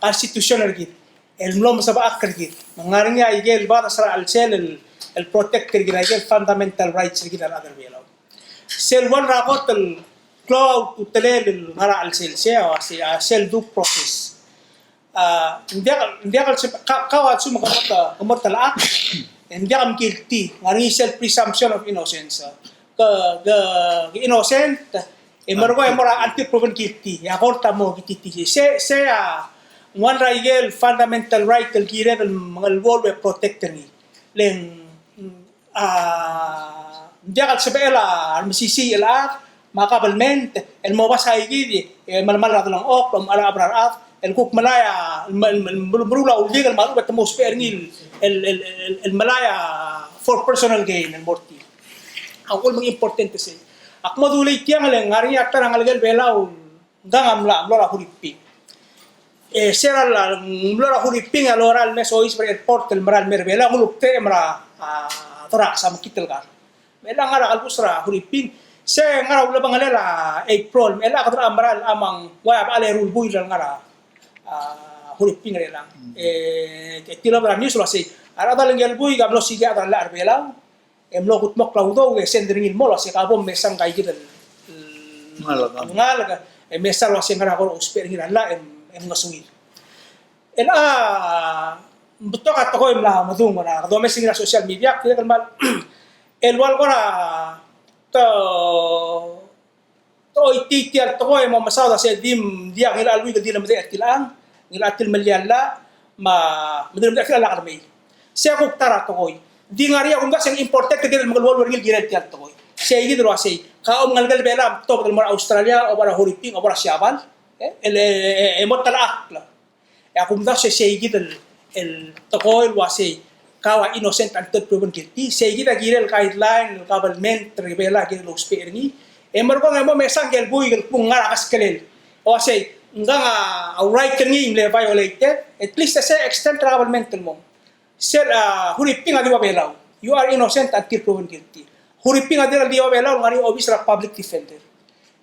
constitution er kid, el mlo mesebechakl er kid. Me ng ngar er ngii a ikel bades er a chelsel el, el protect er kid, a ikel fundamental rights er kid a rechad er Belau. Sel ua ngera kot el klou a ultutelel el ngar er a chelsel sei, a, sei, a, sel due process. A, ng diak, ng diak el se-, ka, kau a lsekum ke mo ta, ke mo ta el act, e ng diak el guilty, ng ngar er ngii sel presumption of innocence. Ke, ke, ke innocent, e merekong e mo er a until proven guilty, e a court a mo guilty. Sei, sei a, ng ua ngera ikel fundamental right el kired el mengeluolu e protect er ngii. Le ng, a, ng diak el sebechel a remesisiich el chad me a government el mo basai kid e melemall er a delengchokl, el mo er a chebra el chad, el kuk melai a, el me-, el me-, el meruul a uldingel me a lechub e te mo ousbech er ngii el, el, el, el, el melai a for personal gain el mo er tir. A uchul me ng important sei. Ak mo dulii tiang le ng ngar er ngii a ta er a ngelekel Belau, ngkang a mla, mlo er a Huriping. E se er a, mlo er a Huriping e a lorael el me soiseb er a airport el merael el mei er Belau, ng uluktecha me a, a, drugs a mekngit el kar. Me chelechang ngar er a kelebus er a Huriping. Se ngar er a ulebengelel a April, me chelechang kede merael a mang, ua ia bechal eru el buil el ngar er a, a, Huriping er chelechang. E, e tilobed er a news el uasei, a rechad el ngikel buik a mlo siik a chad er a llach er Belau. E mlo kudmokl a udoud e send er ngii el mo el uasei ka bo mesang ngka ikid el ngalek, e mesa el uasei ngera kora ousbech er ngii er a llach e, e mngesuir. E a, ng betok a tekoi el mla medung er a, kede omes er ngii er a social media, kede kmal, el ua el kora, te, te oitii tia el tekoi e mo mesaod a se di, di a ngilai a lluich el di lemedechel er tilechang, ngilai a tilmelii a llach, me a, me di lemedechel er tilechang a lak lemei. Se a kuk ta er a tekoi. Di ngar er ngii a kumdasu e ng important el kirel el mengeluolu er ngii el kirel tia el tekoi. Sei kid el uasei, ka omengelekel Belau a tobed el mo er a Australia, oba er a Huriping, oba er a Siabal, e, el, e, e, e mo telechakl. E a kumdasu e sei kid el, el tekoi el uasei, kau a innocent until proven guilty, sei kid a kirel el guideline el government er a Belau a kirel el ousbech er ngii. E merekong e mo mesang el buik el kmo ng ngar er a keskelel. Uasei, ngkang a right er ngii a mle violated, at least e sei a extent er a government el mong. Sel, a, Huriping a di ua Belau. You are innocent until proven guilty. Huriping a di, di ua Belau, ngar er ngii a obis er a public defender.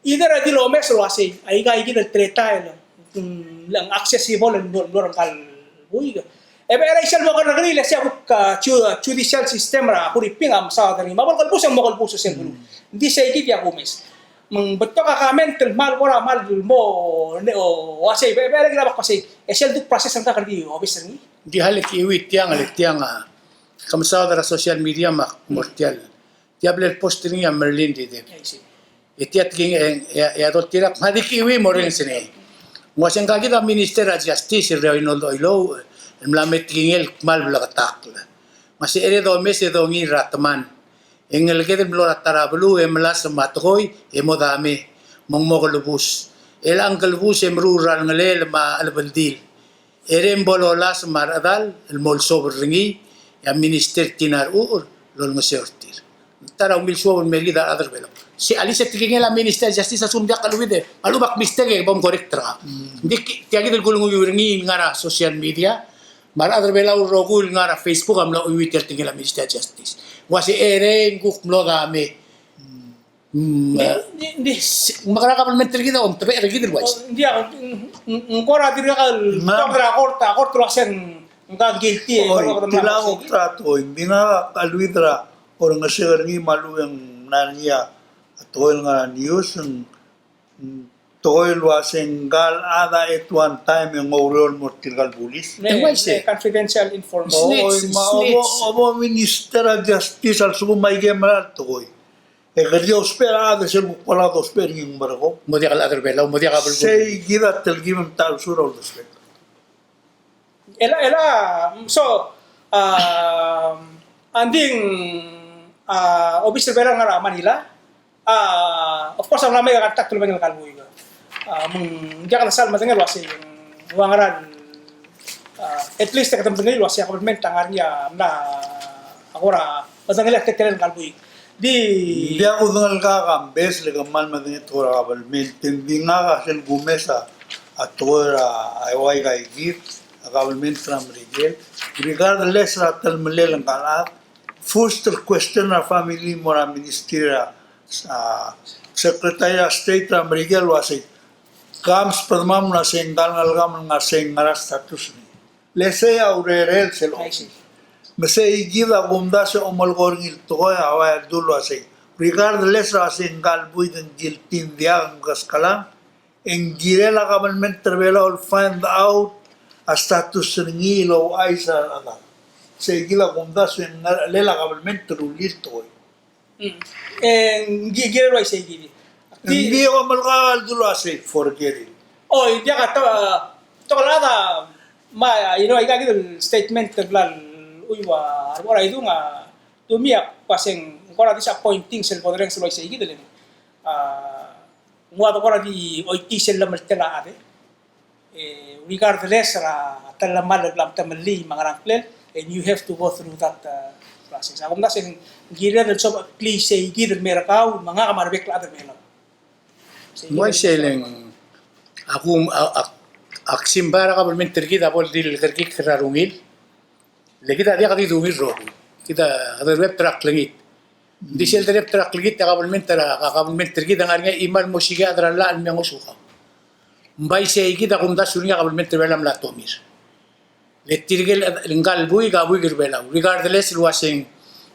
Either a di lomes el uasei, aika kid el teletael, mm, ng accessible el mlo, mlo er ngka el buik. E be er a isel mo kerrekeriil e sei a kuk, a, ju-, judicial system er a Huriping a mesaod er ngii. Me a bo lekelebus e ng mo kelebus sel beluu. Ng di sei kid a kumes. Me ng betok a comment el kmal kora kmal mo, ne, o, uasei, be, be er a kid a bak uasei, e sel due process er ngak a di obis er ngii. Ng di a le kiuii tiang, le tiang a, ke mesaod er a social media me ak mo er tia el, tia el bla el post er ngii a Merlin Rideb. E tia tekingel, e, e, e a doltirakl, me a di kiuii mo orrenges er ngii. Ng uasei ngka kid a Minister er a Justice, el Reynold Oilouch, el mla me tekingel el kmal bleketakl. Me sei a domes e dongiil er a teman. E ngeleked el mlo er a ta er a beluu e melasem a tekoi e mo dame, me ng mo kelebus. E a ngkelebus e meruul er a rengelel me a chelebeldil. E re bo lolasem a rechedal el mo olsobel er ngii, e a Minister Tina Rechucher el olengeseu er tir. Ta er a ungil suobel el mer kid a rechad er Belau. Se a list er a tekingel a Minister Justice a lsekum ng diak a leuid e a lechub ak mistake e bo mcorrect er ngak. Ng di ki-, tia kid el kulenguiu er ngii el ngar er a social media, me a rechad er Belau el rokui el ngar er a Facebook a mla chuiuii tia el tekingel a Minister Justice. Ng uasei e re ng kuk mlo dame. Mm, di, di, di. Se-, me kora kabelment er kid a omtebechel er kid el uaisei. O, ng diak, ng, ng, ng kora dirkak el betok er a kort, a kort el uasei ng guilty, e, oi, kora kabelment er a kort. Ng di ngak a lluid er a orrengeseu er ngii me a lechub e ng mla er ngii a tekoi el ngar er a news, ng, ng tekoi el uasei ngka el chad a at one time e ng oureor el mo er tirka el bulis. Me, confidential information. Oi, me a obo, obo Minister er a Justice a lsekum a ikel mera el tekoi. E kede di ousbech er a chad e sel kuk bo el ousbech er ngii e ng merekong. Mo diak el chad er Belau, mo diak a belkul. Sei kid a telkib me te ousbech er a uldesuek. Ela, ela, so, a, ng di, a, obis er Belau el ngar er a Manila. A, of course, a mla mei a contact el obengkel a buik. A, me ng diak el sal medengei el uasei, ng ua ngera el, a, at least e kede medengei el uasei a government a ngar er ngii a mla, a kora medengelii a teletelel ngka el buik. Di. Ng diak kudengelii a kambes, le kmal medengei a tekoi er a government. Te ng di ngak a sel kumes a tekoi er a, a uaika kid, a government er a Merikel. Regardless er a telemellel ngka el chad, first el question er a family el mo er a Ministry er a, a, Secretary er a State er a Merikel el uasei, kom sbedemam el uasei ngka el ngalekam el ngar sei, ngera status er ngii. Le sei a urerel sel office. Me sei kid a kumdasu e omelekoi er ngii el tekoi a ua el dulu el uasei, regardless er a uasei ngka el buik ng guilty, ng diak, ng keskelang, e ng kirel a government er Belau el find out a status er ngii el ouchais er a rechedal. Sei kid a kumdasu e ng ngerchelel a government el rullii el tekoi. Mm. E ng ki-, kirel uaisei kid. Ng di omelekoi el dulu el uasei, forget it. O, ng diak a to-, a, betok el chad a, me a, you know, aika kid el statement el bla el, ui, ua, a, ua, I don't, a, to me a, uasei ng kora disappointing sel bo derrenges el uaisei kid el, a, ng ua de kora di oitii sel llemeltel a chad, e, regardless er a telemall el bla mtemellii me a ngerang, and you have to go through that, uh, process. A kumdasu e ng kirel el sobecheklii sei kid el mer kau me ngak me a rebek el chad er Belau. Ng uaisei, le ng, a kum-, a, a, ak simbai er a kabelment er kid a bo el di el kerekikl er a rungil. Le kid a diak di dungil el rokui. Kid a, kede rebet er a klengit. Ng di sel de rebet er a klengit a kabelment er a, a kabelment er kid a ngar er ngii a chimal el mo osiik a chad er a llach el me ngosukau. Ng bai sei kid a kumdasu er ngii a kabelment er Belau a mla tomir. Le tirke el, ngka el buik a buik er Belau. Regardless el uasei ng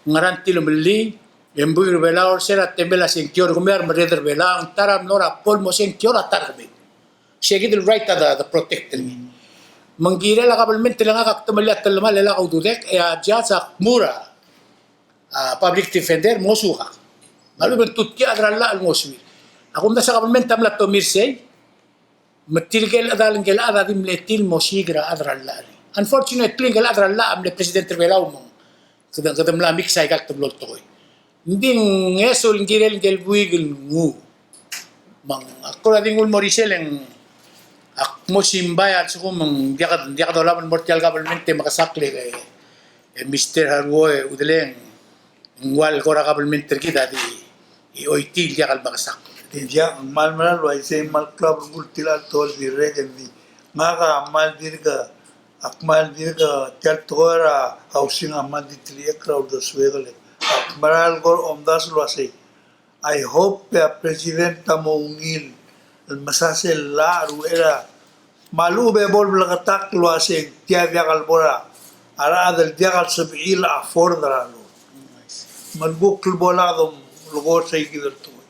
ngerang tilemellii, e ng buik er Belau er se er a temel a sengkio er kemiu a remerreder er Belau, ng ta er a mlo er a poll mo sengkio er a ta er kemiu. Sei kid el right a de, de protect er ngii. Me ng kirel a kabelment el ngak a ktemellii a telemall e lak a ududek, e a judge a kmu er a, a, public defender, mngosukak. Me a lechub e ng tutkii a chad er a llach el ngosuir. A kumdasu a kabelment a mla tomir sei, me tirke el chedal ngike el chad a di mle tir el mo osiik er a chad er a llach. Unfortunately, ngike el chad er a llach a mle president er Belau me ng Kede, kede mla mix aika el teblo el tekoi. Ng di ngeso el kirel ngike el buik el nguu. Me ng, ak kora di nguu el mo er isei e ng, Ak mo simbai a lsekum ng diak, diak dolab el mo er tia el government e mekesakl e, e Mister Haruo e Udeleng, ng ua el kora government er kid a di, e choitii el diak el mekesakl. Ng diak, ng kmal mera el uaisei, ng kmal klou a belkul tia el tekoi el dirrek e ng di, ngak a kmal dirk, ak kmal dirk tia el tekoi er a housing a kmal di teliek er a uldesuek el. Ak mera el kora omdasu el uaisei. I hope e a President a mo ungil el mesa sel llach er a uchei er a me a lechub e bo el bleketakl el uaisei ng tia diak el bo er a rechad el diak el sebechir el afford er a loan. Me ng kuk el bo el melekoi sei kid el tekoi.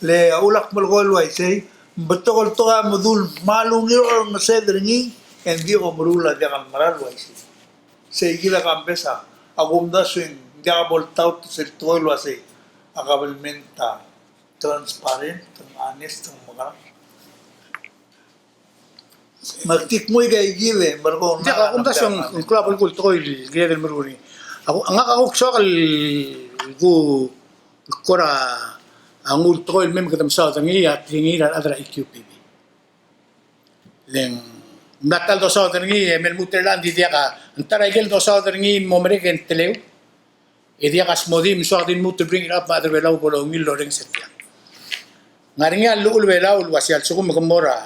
Le a uchul ak melekoi el uaisei, ng betok el tekoi a medul me a lungil a olengeseu er ngii, e ng di omeruul a diak el mera el uaisei. Sei kid a kambes a kumdasu e ng diak bo el taut sel tekoi el uaisei a government a transparent, ng honest, ng mekerang. Me ak di kmo ika ikid e, me a rekong. Diak, a kumdasu e ng klou a belkul tekoi el kired el meruul er ngii. Ak, ngak a kuk soak el kuk kora nguu el tekoi el mei me kede mesaod er ngii, a tekingir a rechad er a E Q P B. Le ng mla ta el dosaod er ngii, e me lmuut er chelechang e ng di diak a, ng ta er a ikel dosaod er ngii el mo merek e ng teleu. E diak a smodii, me ng soak di lmuut el bring it up me a rechad er a Belau bo lungil el orrenges er tiang. Ng ngar er ngii a llechul a Belau el uaisei a lsekum ke mo er a,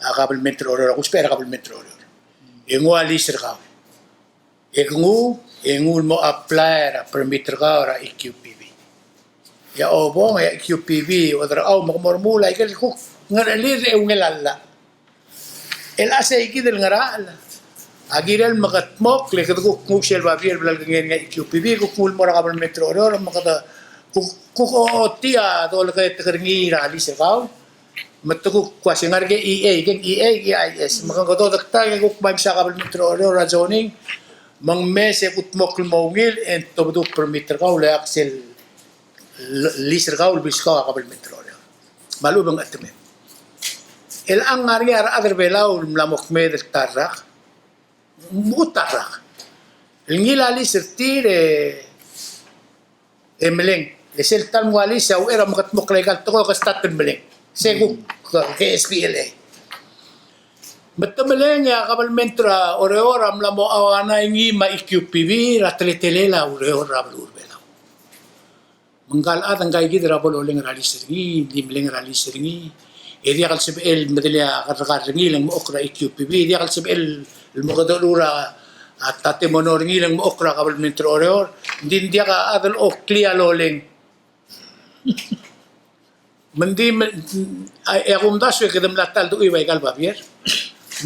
a kabelment er a Oreor, a kusbech er a kabelment er a Oreor. E nguu a lease er kau. E ke nguu, e nguu el mo apply er a permit er kau er a E Q P B. E a obong, e a E Q P B, oderchau me ke mo remuul a ikel kuk ngerechelir e ungil a llach. El a sei kid el ngerachel a kirel meketmokl e kede kuk nguu sel babier el bla lekengei er ngii a E Q P B, kuk nguu el mo er a kabelment er a Oreor, me kede kuk, kuk ochotii a doleketek er ngii er a lease er kau. Me te kuk uaisei, ngar er ngii a E A, ke ng E A, ke E I S. Me ke ngododekta e kuk bai mesa kabelment er a Oreor er a zoning. Me ng mes e kutmokl el mo ungil e ng tobedii a permit er kau el okiu sel lease er kau el biskau a kabelment er a Oreor. Me a lechub e ng chetemem. Chelechang ng ngar er ngii a rechad er a Belau el mla mo kmeed el ta el rak. Mo ta el rak. El ngii a lease er tir e, e meleng. E sel ta el mle lease a uchei er a meketmokl a ikal tekoi e ke start el meleng. Se kuk ke S P L A. Me te meleng e a kabelment er a Oreor a mla mo auanai ngii me a E Q P B er a teletelel a ureor er a beluu er a Belau. Me ngka el chad, ngka ikid er a bo loleng er a lease er ngii, di meleng er a lease er ngii. E diak el sebechel el medelii a kerrekar er ngii, le ng mo chokl er a E Q P B, e diak el sebechel el mo kedecheduch er a, a tatemono er ngii, le ng mo chokl er a kabelment er a Oreor. Ng di ng diak a chad el oklii a loleng. Me ng di me, a, e a kumdasu e kede mla ta el dechor a ikal babier.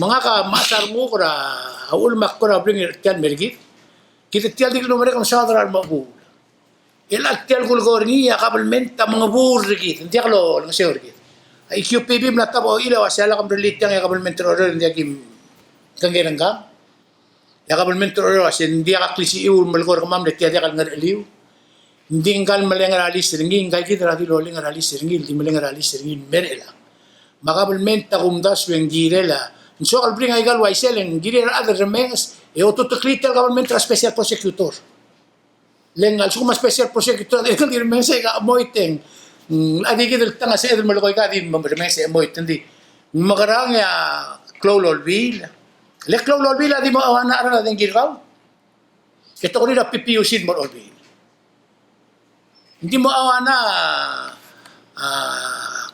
Me ngak a mechas a renguk er a uchul me ak kora bring er tia el mer kid. Kid a tia el di kede merek e mesaod er a remechebuul. E le tia el kulekoi er ngii a kabelment a mengebuul er kid, ng diak lolengeseu er kid. A E Q P B a mla ta bo el uaisei a lak mrellii tiang e a kabelment er a Oreor ng diak kim kengei er ngkang. E a kabelment er a Oreor a uaisei ng diak a klisichiu el melekoi er kemam le tia diak el ngercheliu. Ng di ngka el meleng er a lease er ngii, ngka ikid er a di loleng er a lease er ngii, el di meleng er a lease er ngii el mer chelechang. Me a kabelment a kumdasu e ng kirel a, ng soak el bring a ikal uaisei e le ng kirir a rechad el remenges, e otuteklii tia el kabelment er a special prosecutor. Le ng a lsekum a special prosecutor a dirrek el di remenges e ke chemoit e ng, mm, a di kid el tang a sebeched el melekoi, ke di remenges e chemoit, ng di. Ng mekerang e a klou el olbiil. Le klou el olbiil a di mo auanai a cheral a dengki er kau. E te kuk er a P P U C el mo er a olbiil. Ng di mo auanai a, a,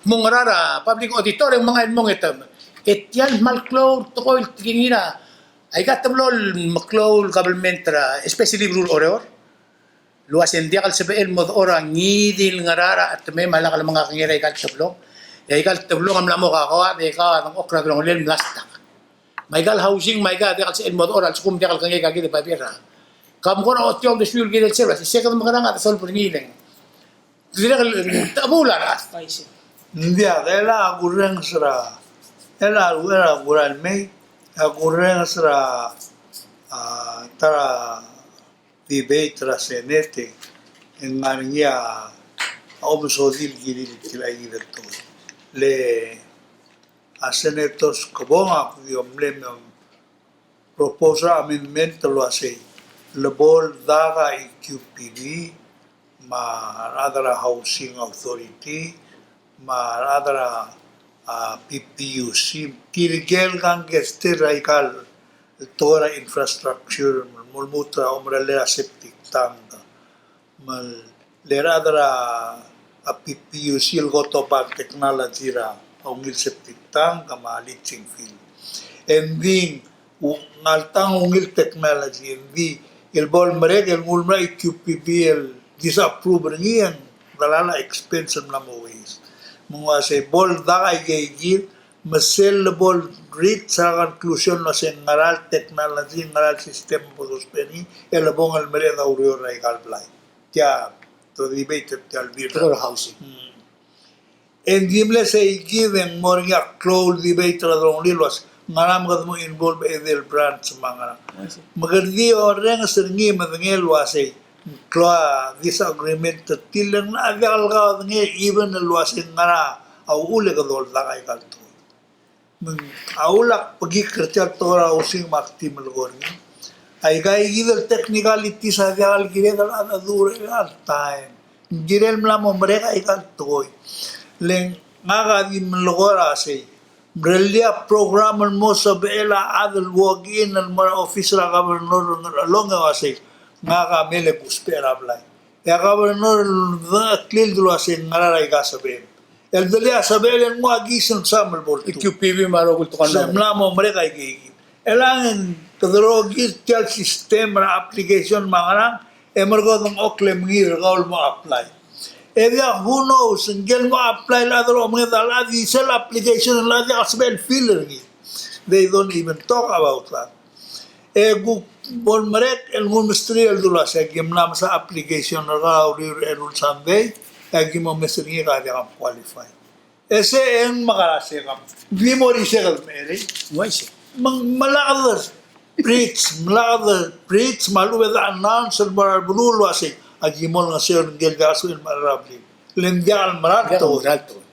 kmo ngera er a public auditor e ng mengai el mo ngetem. E tia el kmal klou el tekoi el tekingir a, aika teblo el meklou el kabelment er a, especially beluu er a Oreor. El uaisei ng diak el sebechel el mo dechor a ngii di el ngera er a chetemem a lak lemengakengei er a ikal teblong. E a ikal teblong a mla mo kakoad, e kau a dengchokl er a delongelel el mla stak. Me a ikal housing, me a ika diak el sebechel el mo dechor a lsekum diak el kengei aika kid el babier er a. Ke mo kora ochotii a uldesuiu el kirel sel, se kede mekerang a de solve er ngii le ng dirrek el, te chebuul a rechad. Ng diak, e le a kurrenges er a, e le a, e le a kurael mei, e a kurrenges er a, a, ta er a debate er a Senate, e ng ngar er ngii a omesodii el kirir el tilechakl er a tekoi. Le a Senator Skebong a kuk di mle me propose er a amendment el uasei, le bo el dak a E Q P B, me a rechad er a Housing Authority, me a rechad er a a PPUC, tirke el kangkei er aika el tekoi er a infrastructure, mo lmuut er a omerellel a septic tank. Me le rechad er a PPUC el kot oba a technology er a ungil septic tank me a leaching field. Engdi ng ngalek a ungil technology, engdi el bo lemerek el nguu el mera el EQPB el disapprove er ngii e ng delal a expense el mla mo waste. Me ng uasei bo ledak aike kid, me sel lebo le reach er a conclusion el uasei ngera el technology, ngera el system el bo dousbech er ngii, e lebong el mereched a ureor er aika el blai. Tia, te debate er tia el bill er a housing. Hmm. E ng di mle sei kid e ng mo er ngii a klou el debate er a delongelir el uasei ngera me kede mo involve edei el branch me a ngerang. Me kede di orrenges er ngii e medengei el uasei ng klou a disagreement er tir, le ng diak el kaodengei even el uasei ngera a uchul e kede oldak aika el tekoi. Me ng a ulak bekik er tia el tekoi er a housing me ak di melekoi er ngii. Aika kid el technicalities a diak el kired el cheldecheduch er chelecha el taem. Ng kirel mla mo merek aika el tekoi. Le ngak a di melekoi er a sei, mrellii a program el mo sebechel a chad el walk in el mo er a office er a governor er a Ngerchelong e uasei ngak a mle ousbech er a blai. E a governor el dengchokl el dulu el uasei ngera er aika sebechem. El delii a sebechel el nguu a kiis el msa me bo letuu. EQPB me a rokui el tekoi. Se mla mo merek aike kid. Elechang e kede rokir tia el system er a application me a ngerang, e merekong e dengchokl e mengiil er kau el mo apply. E diak, who knows, ngike el mo apply el chad el omenged a chad, di sel application el chad a diak el sebechel el fill er ngii. They don't even talk about that. E kuk bo lemerek el nguu el mesterir el dulu el uasei aki mla mesa application er kau er a eru el sandei, e aki mo mes er ngii e ka diak kom qualify. E sei e ng mekera sei kom di mo er isei e kede mecherei. Uaisei. Me ng melaked er preach, melaked er preach, me a lechub e de announce el mo er a beluu el uasei aki mo olengeseu er ngike el diak el sebechel el mechar er a blil. Le ng diak el mera el tekoi. Diak el mera el tekoi.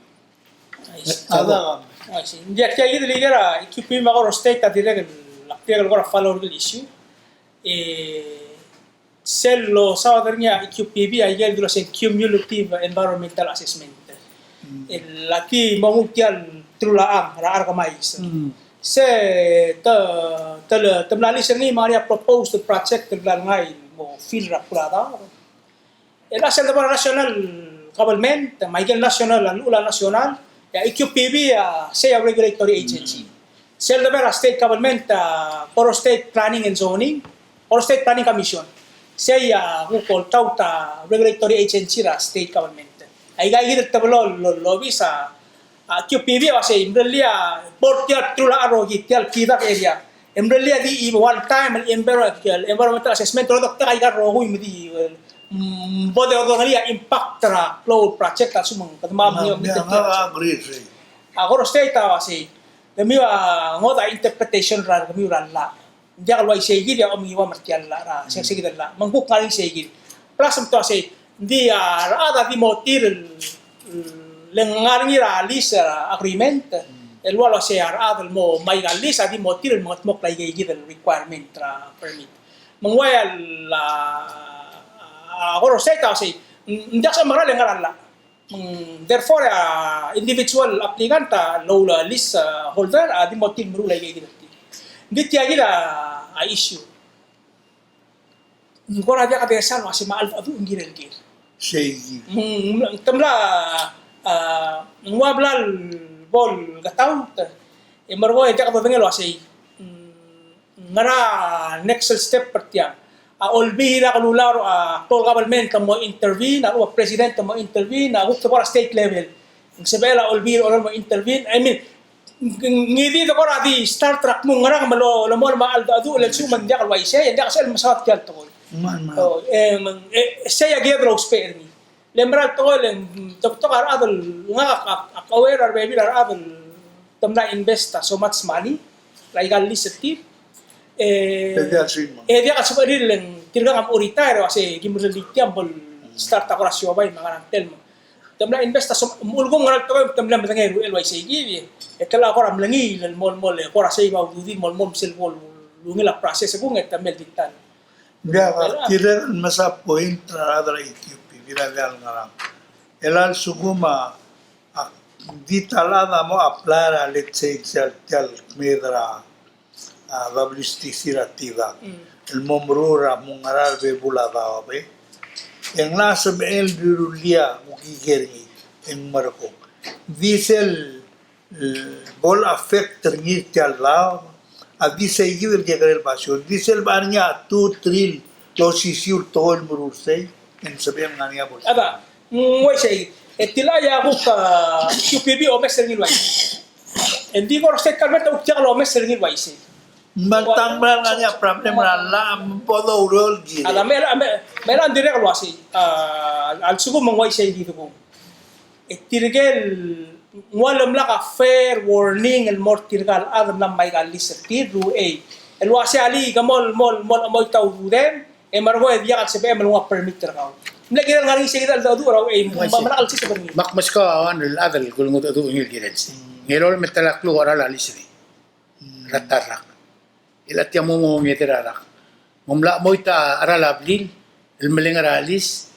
Uaisei. Ng diak, tia kid el ikel a EQPB me a Koror State a dirrek el, ak dirrek el kora follow er ngii el issue. E sel losaod er ngii a EQPB a ikel dulu el uasei cumulative environmental assessment. Mm. El aki mo nguu tia el truich el chang er a Arkemais. Mm. Se te, te, te mla list er ngii me ng ngar er ngii a proposed project el bla lengai el mo fill er a Puladau. El a sel debo er a national government, me a ikel national, a llechul a national, e a EQPB a sei a regulatory agency. Mm. Sel debo er a state government, a Koror State Planning and Zoning, Koror State Planning Commission. Sei a kuk oltaut a regulatory agency er a state government. Aika kid el teblo el, el obis a A EQPB a uasei, mrellii a bo er tia el truich el chang el rokui, tia el PDAC area. E mrellii a di one time el enviro-, el environmental assessment, el oldoktek aika el rokui me di, mm, bo dodengelii a impact er a klou el project a lsekum ng kede mo, me ng, me ng, me ng, a Koror State a uasei, kemiu a ngodech a interpretation er a, kemiu er a llach. Ng diak el uaisei kid e a omenguiu a mer tia el llach, er a, se, se kid el llach. Me ng kuk ngar er ngii sei kid. Plus me te uasei, ng di a rechad a di mo tir el, le ng ngar er ngii er a lease, a, agreement, el ua el uasei a rechad el mo, me aika el lease a di mo tir el mengedmokl aike kid el requirement er a permit. Me ng ua el, a, a, Koror State a uasei, ng, ng diak sebechemekera le ngar er a llach. Mm, therefore, a individual applicant, a, el lease, a, holder, a di mo tir el meruul aike kid el tir. Ng di tia kid a, a issue. Ng kora diak a desa el uasei me a cheldecheduch ng kirel ker. Sei. Mm, te mla, a, ng ua bla el bo el ketaut, e merekong e diak dodengei el uasei. Mm, ngera next step er tiang. A Olbiil er a Kelulau, a, klou el government a mo intervene, a lechub a president a mo intervene, a kuk te kora state level. Ng sebechel a Olbiil er a Kelulau el mo intervene. I mean, ng, ng di te kora di start er a kmo ngerang me lo, lo mo le me a cheldecheduch el lsekum ng diak el uaisei, e ng diak sebechel el mesaod tia el tekoi. Me ng, me ng. O, e, me ng, e, sei a kired el ousbech er ngii. Le mera el tekoi le ng, te betok a rechad el, ngak a, a, a aware er a rebebil a rechad el te mla invest a so much money er aika el lease er tir. E, e diak el sebechir el, tirkang a mo retire, e uasei ki merellii tia me bo el start a kora siobai me a ngerang tel me. Te mla invest a so, me a lsekum ng ngera el tekoi, te mla medengei er uchei el uaisei kid, e te mla kora mlengiil el mo, mo, le kora sei a ududir el mo, mo sel bo el ungil a process e kung e te mle di ta el Ng diak, ak dirrek el mesa point er a rechad er a EQPB er a diak el ngerang. El a lsekum a, a, Di ta el chad a mo apply er a, let's say, tia el, tia el kmeed er a, a, W S T C er a TDAC. Mm. El mo meruul er a mo ngera el bebul a daob e. E ng locha sebechel el rullii a kukiker er ngii, e ng merekong. Di sel, e, bo le affect er ngii tia el daob, a di sei kid el kekerei el basio. Di sel bo er ngii a two, three el osisiu el tekoi el meruul sei, e ng sebechel ngar er ngii a bo le. Ada, ng uaisei, e tilecha a kuk, a, Q P B omes er ngii el uaisei. E ng di ko er a state government a kuk diak lomes er ngii el uaisei. Me ng tang mera el ngar er ngii a problem er a llach, me bo doureor el kirel. Ada me, me, me a dirrek el uaisei, a, a lsekum ng uaisei kid kung. E tirke el, ng ua lemlak a fair warning el mo er tirka el chad el mla me aika el lease er tir, ruchei. El uasei alii, ke mo, mo, mo, mo ita ududem, e merekong e diak el sebechem el nguu a permit er kau. Mle kirel ngar er ngii sei kid el dedu er a uchei, me, me lak el siseb er ngii. Me ak meskau a one el chad el kulengit a dedu er ngii el kirel sei. Ng elolem el ta el kluk a cheral a lease er ngii. Er a ta el rak. E le tia mo mo mengeder a rak. Mo mla mo ita a cheral a blil el meleng er a lease.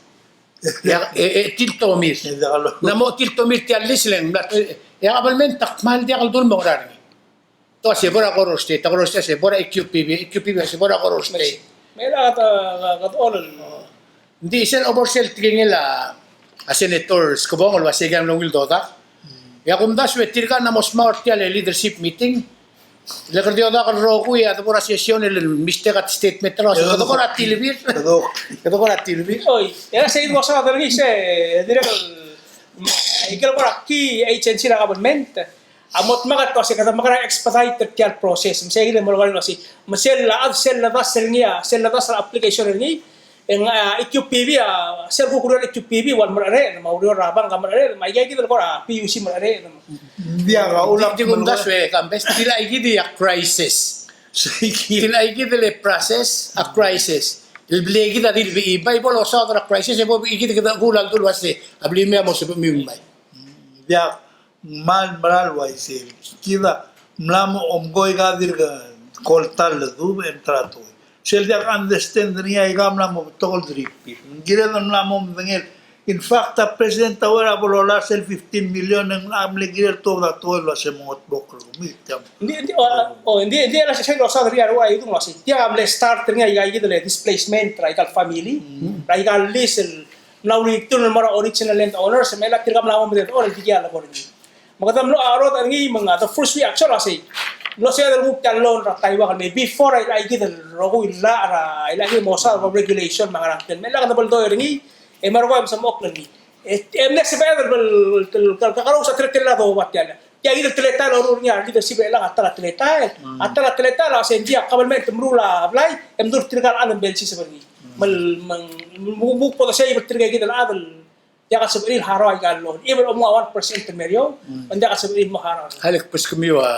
E, e, e tiltomir. Ng mo tiltomir tia el lease le ng mla, e, e a kabelment a kmal diak el dul mo ngar er ngii. Te uasei bo er a Koror State, a Koror State a se bo er a E Q P B, E Q P B a se bo er a Koror State. Me a kede, kede olel. Ng di sel obo er sel tekingel a, a Senator Skebong el uasei ng mla ungil dodak. E a kumdasu e tirka a mo smau er tia el leadership meeting. Le kede dodak el rokui a debo er a session el mistake a statement er a, kede kora tilbir. Kede kora tilbir. Oi, e a sei mo sa er ngii se, dirrek el, ikel kora key agency er a government. A mo dmak el uasei kede mekera expedite er tia el process. Me sei kid el mo lorael el uasei. Me sel a, sel ledaes er ngii a, sel ledaes er a application er ngii, e ng, a, E Q P B a, sel kuk ureor er a E Q P B a ua el mereched, me a ureor er a bank a mereched, me aika kid el kora P U C mereched. Ng diak a ulak. Di kumdasu e Kambes, tilecha kid a crisis. Tilecha kid el process a crisis. El blil kid a di le bai, bai bo losaod er a crisis, e bo kid kede kuk el dul uasei a blim e a mo sebechemiu el bai. Ng diak. Ng kmal mera el uaisei. Kid a mla mo omkoi a dirk el ta el ledu e ng ta er a tekoi. Sel diak understand er ngii a ika mla mo betok el diripir. Ng kired el mla mo medengei. In fact, a president a ua er a bo lolai sel fifteen million e ng mle kirel tuobed a tekoi el uasei mo ngetbokl er kemiu. Ng di, ng di, o, o, ng di, ng di el uasei sel losaod er ngii a rua, e dung el uasei. Tia a mle start er ngii a ika kid el displacement er a ika el family. Mm. Er a ika el lease el mla uriul el mo er a original land owners, me a tirka mla mo medengei el dikea el lebo er ngii. Me kede mlo a rot er ngii me ng, the first reaction a sei. Mlo sebeched el nguu tia el loan er a Taiwan, me before a ika kid el rokui el llach er a ika kid el mo saod er a regulation me a ngerang, me a lak de beldoi er ngii, e merekong e msemechokl er ngii. E, e mle sebeched el, el, el, el, kakerous a teletelel a doba tia el. Tia kid el teletael el loruul er ngii a leadership er chelechang a ta er a teletael. Mm. A ta er a teletael a sei ng di a kabelment a meruul a blai, e mdu er tirka el chad el bo lsiseb er ngii. Mm. Me, me, me, me, me, bo de sei er tirka kid el chad el diak el sebechir el harau aika el loan. Even omko a one percent el meriou, mm, ng diak el sebechir el mo harau. Alek, beskemiu a,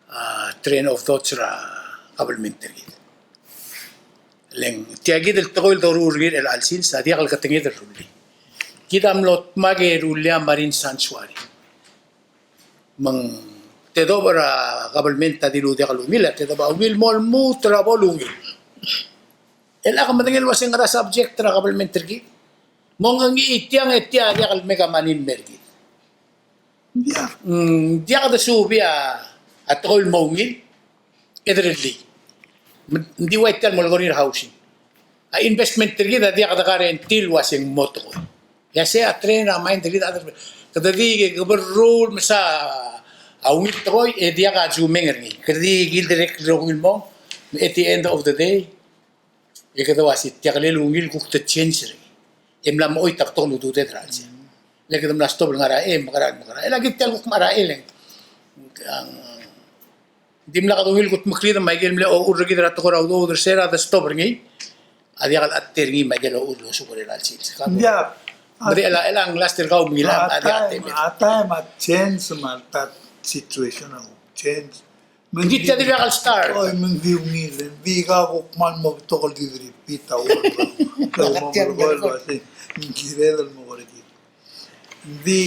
a, train of thoughts er a kabelment er kid. Le ng tia kid el tekoi el doruul er ngii er chelecha el sils a diak el ketenged el rullii. Kid a mlo dmak e rullii a marine sanctuary. Me ng tedobech er a kabelment a dilu diak el ungil, a tedobech a ungil, mo lmuut er a bo lungil. E lak medengei el uasei ngera subject er a kabelment er kid. Mo ngii tiang e tia a diak el mega money el mer kid. Diak. Mm, diak de subii a tekoi el mo ungil. E de rellii. Me ng di ua tia el mo lekoi er a housing. A investment er kid a diak de guarantee el uasei ng mo tekoi. E a sei a train er a mind er kid a chad er, kede di ke berrul mesa a ungil tekoi, e diak a sumeng er ngii. Kede di kid dirrek el rokui el mong, me at the end of the day, e kede uasei tia kele el ungil kuk te change er ngii. E mla mo oit a betok el ududed er a chelsel. Le kede mla stop el ngar er a, e, mekerang, mekerang. E le kid tia el kuk ngar er a, e, le ng dimlak a ungil kutmeklii me a ikel mle ochur er kid er a tekoi er a udoud er se er a de stop er ngii. A diak el chad er ngii me a ikel ochur el osukor er a chelsel. Diak. Me di chelecha, chelecha ng last er kau me ngilai a diak a temel. A time a change me a ta situation a change. Me ng di tia di diak el start. Oi, me ng di ungil, ng di ka kuk kmal mo betok el di repeat a ureor. Kau mo merekong el uasei ng kired el mo kerekikl. Ng di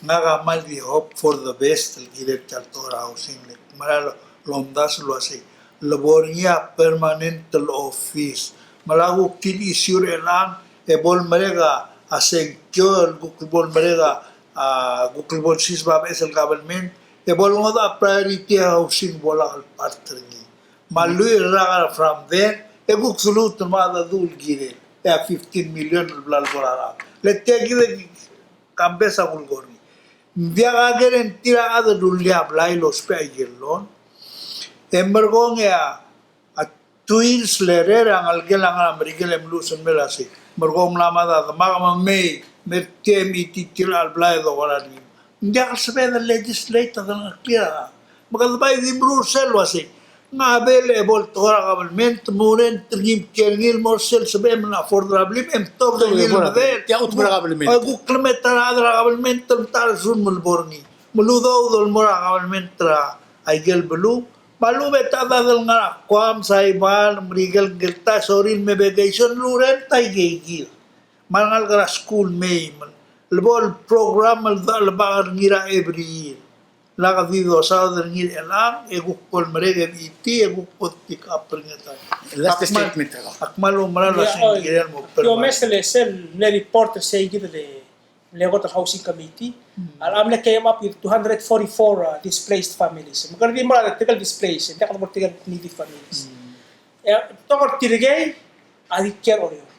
ngak a kmal di hope for the best el kirel tia el tekoi er a housing, le mera el lomdasu el uasei le bo er ngii a permanent el office. Me a lak kuk tir issue er chelechang e bo lemerek a sengkio, el kuk bo lemerek a a, kuk lebo lsiseb a beches el government, e bo lengodech a priority a housing bo lak el part er ngii. Me a lluich el rak er a from there, e kuk doluut el mo mengedecheduch el kirel. E a fifteen million el bla lebo er a rechad. Le tia kid e Kambes a kulekoi er ngii. Ng diak a guarantee er a chad el rullii a blai el ousbech a ikel loan. E merekong e a, a two years later a ngelekel a ngar er a Merikel e mluches el mei el uasei, merekong mla mad a demak me mei, me er tia e mechititerir a blai e doker er ngii. Ng diak el sebeched el legislate a delengcheklir a Me kede bai di meruul sel uasei, ngak a bel e bo el tekoi er a government, me urrent er ngii me kiei er ngii el mo er sel sebechem el afford er a blim, e mtobed er ngii el medechel. Tia a uchul me a government. Oi, kuk klemengetel a rechad er a government el metachersuul me lebo er ngii. Me ludoud el mo er a government er a ikel beluu. Me a lechub e te chad el ngar er a Guam, Saipan, Merikel, Merikel, ta sorir me vacation el urrent a ikeikid. Me a rengalek er a skuul mei, me lebo el program el dechal bak er ngii er a every year. Lak di dosaod er ngii er chelechang, e kuk bo lemerek e mechititii, e kuk bo pick up er ngii a ta. That's the statement. Ak kmal oumera el uasei ng kirel mo permanent. Omes el sel mle report er seikid el mle kot el housing committee. A mle came up with two hundred forty-four, uh, displaced families. Me kede di mo er a tirke el displaced, e diak de mo er tirke el needy families. E, tekoi er tirkei a di kiei er Oreor.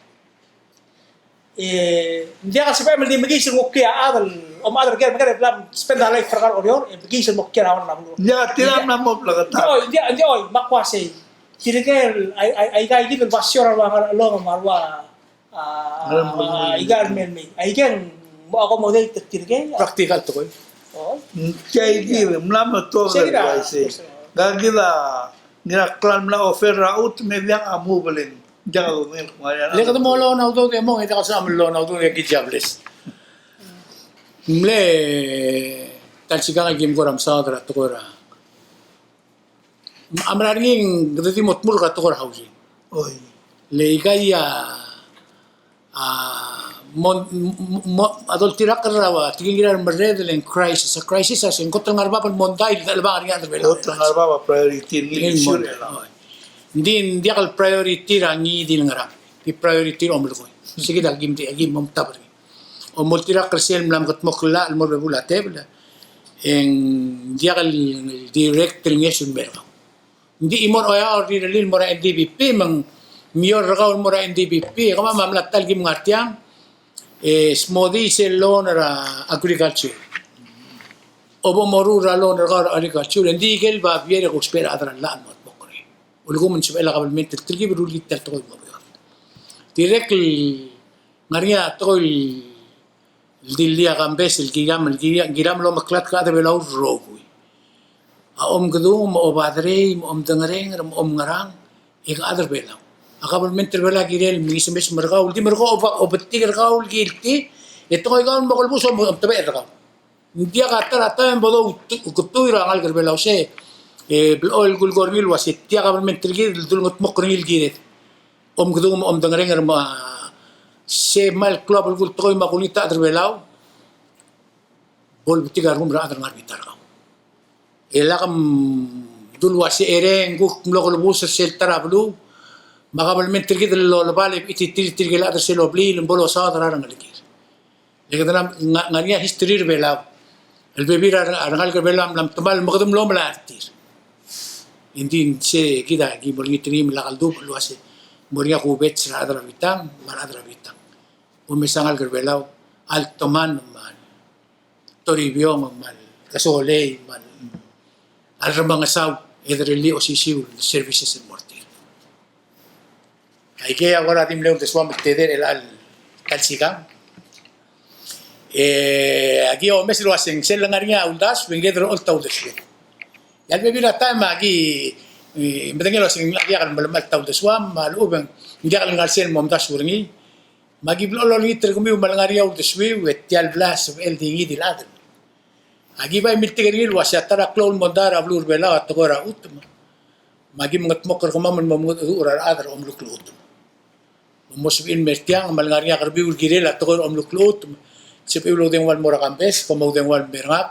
E, ng diak el sebechem el di mekiis el nguu a chad el, om chad er ker, me ker el bla spend a life er kau er Oreor, e mekiis el mo kiei er a beluu. Ng diak, tirka a mla mo bleketakl. Ng di oi, ng di oi, me ak uasei. Tirke el, ai, ai, aika kid el basio er a ua ngar er a chelechang me a ua, a, aika el mei el mei. Aike ng mo accommodate er tirke. Practical tekoi. Oi. Ng tia kid, mla mo tuobed er a uaisei. Ngak kid a, ngera klalo el mla offer er a chutem me ng diak a move el Diak a dodengei el kmo ng ngar er ngii a. Le kede mo loan a udoud e mong, e diak a sebecham el loan a udoud e ki jobless. Mle ta el sikang el kim kora mesaod er a tekoi er a. A mera er ngii e kede di mo tmurk er a tekoi er a housing. Oi. Le ikai a, a, mon-, mo-, mo-, a doltirakl er a ua, tekingir a remerreder el crisis, a crisis a se ng kot el ngar er bab el mondai el chelebangel er ngii a rechad er a Belau. Kot el ngar er bab a priority er ngii el issue er a. Oi. Ng di, ng diak el priority er a ngii di el ngerang. Di priority er a omelekoi. Sei kid a kim di, a kim omtab er ngii. Omoltirakl er sel mla mekedmokl el mo er a bebul a tebel, e ng diak el direct el ngeso el mer kau. Ng di chimo er a oeak el rirellii el mo er a N D P P, me ng mior er kau el mo er a N D P P, e kemam a mla ta el kim ngar tiang, e smodii sel loan er a agriculture. Obo moruul er a loan er kau er a agriculture, e ng di ikel babier e kuk sbech er a chad er a llach el mo kedmokl er ngii. Ulekum ng sebechel a kabelment el telkib el rullii tia el tekoi el mo beot. Dirrek el ngar er ngii a tekoi el di lia Kambes el kiram, el kiram, kiram el omeklatk a chad er a Belau el rokui. A omkedung, me a obaderei, me a omdengerenger, me a omngerang, e a chad er a Belau. A kabelment er a Belau a kirel el mengisemes er kau, el di merekong, oba-, obetik er kau el kilti, e tekoi kau el mo kelebus, om-, omtebechel er kau. Ng diak a ta er a taem bo douketuir a rengalek er a Belau se, e, blechoel kulekoi er ngii el uase tia kabelment er kid el dulengetmokl er ngii el kired. Omkedung me a omdengerenger me a se kmal klou a belkul tekoi me a kulengit a chad er a Belau, bo lebetik a rengum er a chad er a ngar er a bita er kau. E lak mdul uase e ng kuk mlo kelebus er sel ta er a beluu, me a kabelment er kid el lolebal e bechititerir tirke el chad er sel obliil me bo losaod er a rengelekir. Le kede mla, nga-, ngar er ngii a history er a Belau. El bebil er a re-, a rengalek er a Belau a mla metemall me kede mlo melai er tir. Engdi ng se kid a ki mo olengit er ngii me lak ldubech el uase ng mo er ngii a kubets er a chad er a bitang, me a rechad er a bitang. Omes a ngalek er a Belau, a lteman me a toribiong me a kesolei me a remengesau, e derellii a osisiu el services el mo er tir. Aikei a kora di mle uldesuam el tedei er chelecha el ta el sikang. E, aki omes el uase ng sel lengar er ngii a uldasu, e ng kede er a olta uldesued. E a lebebil er a taem aki, e, medengei el uase ng diak el melemalt a uldesuam, me a lechub e ng diak el ngar sel momdasu er ngii. Me aki blechoel olengit er kemiu me a lengar er ngii a uldesuiu, e tia el bla sebechel di ngii di el chad. Aki bai miltik er ngii el uase a ta er a klou el mondai er a beluu er a Belau a tekoi er a chutem. Me aki mengetmokl er kemam el mo mengedecheduch er a rechad er a omeluk el chutem. Me mo sebechir el mer tiang, me a lengar er ngii a Kerbiu el kirel a tekoi er a omeluk el chutem. Sebechiu el oudengua el mo er a Kambes, kom oudengua el mer ngak.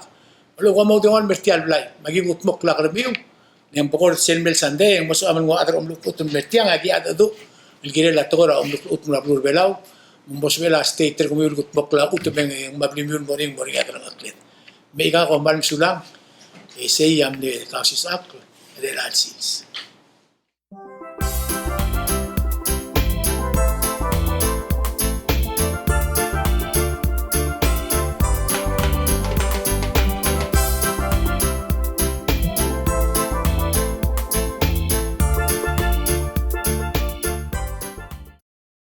Me lechub kom oudengua el mer tia el blai. Me aki mengetmokl a Kerbiu. Ng bekord sel mle Sunday, e ng mo sebecham el nguu a chad er a omeluk el chutem el mer tiang, aki mengedecheduch el kirel a tekoi er a omeluk el chutem er a beluu er a Belau. me bo suebel a state er kemiu el kutmokl a chutem e ng mla blim el mo er ngii, mo er ngii a delengcheklir. Me aika kom kmal mesulang, e sei a mle Kausisechakl er chelecha el sils.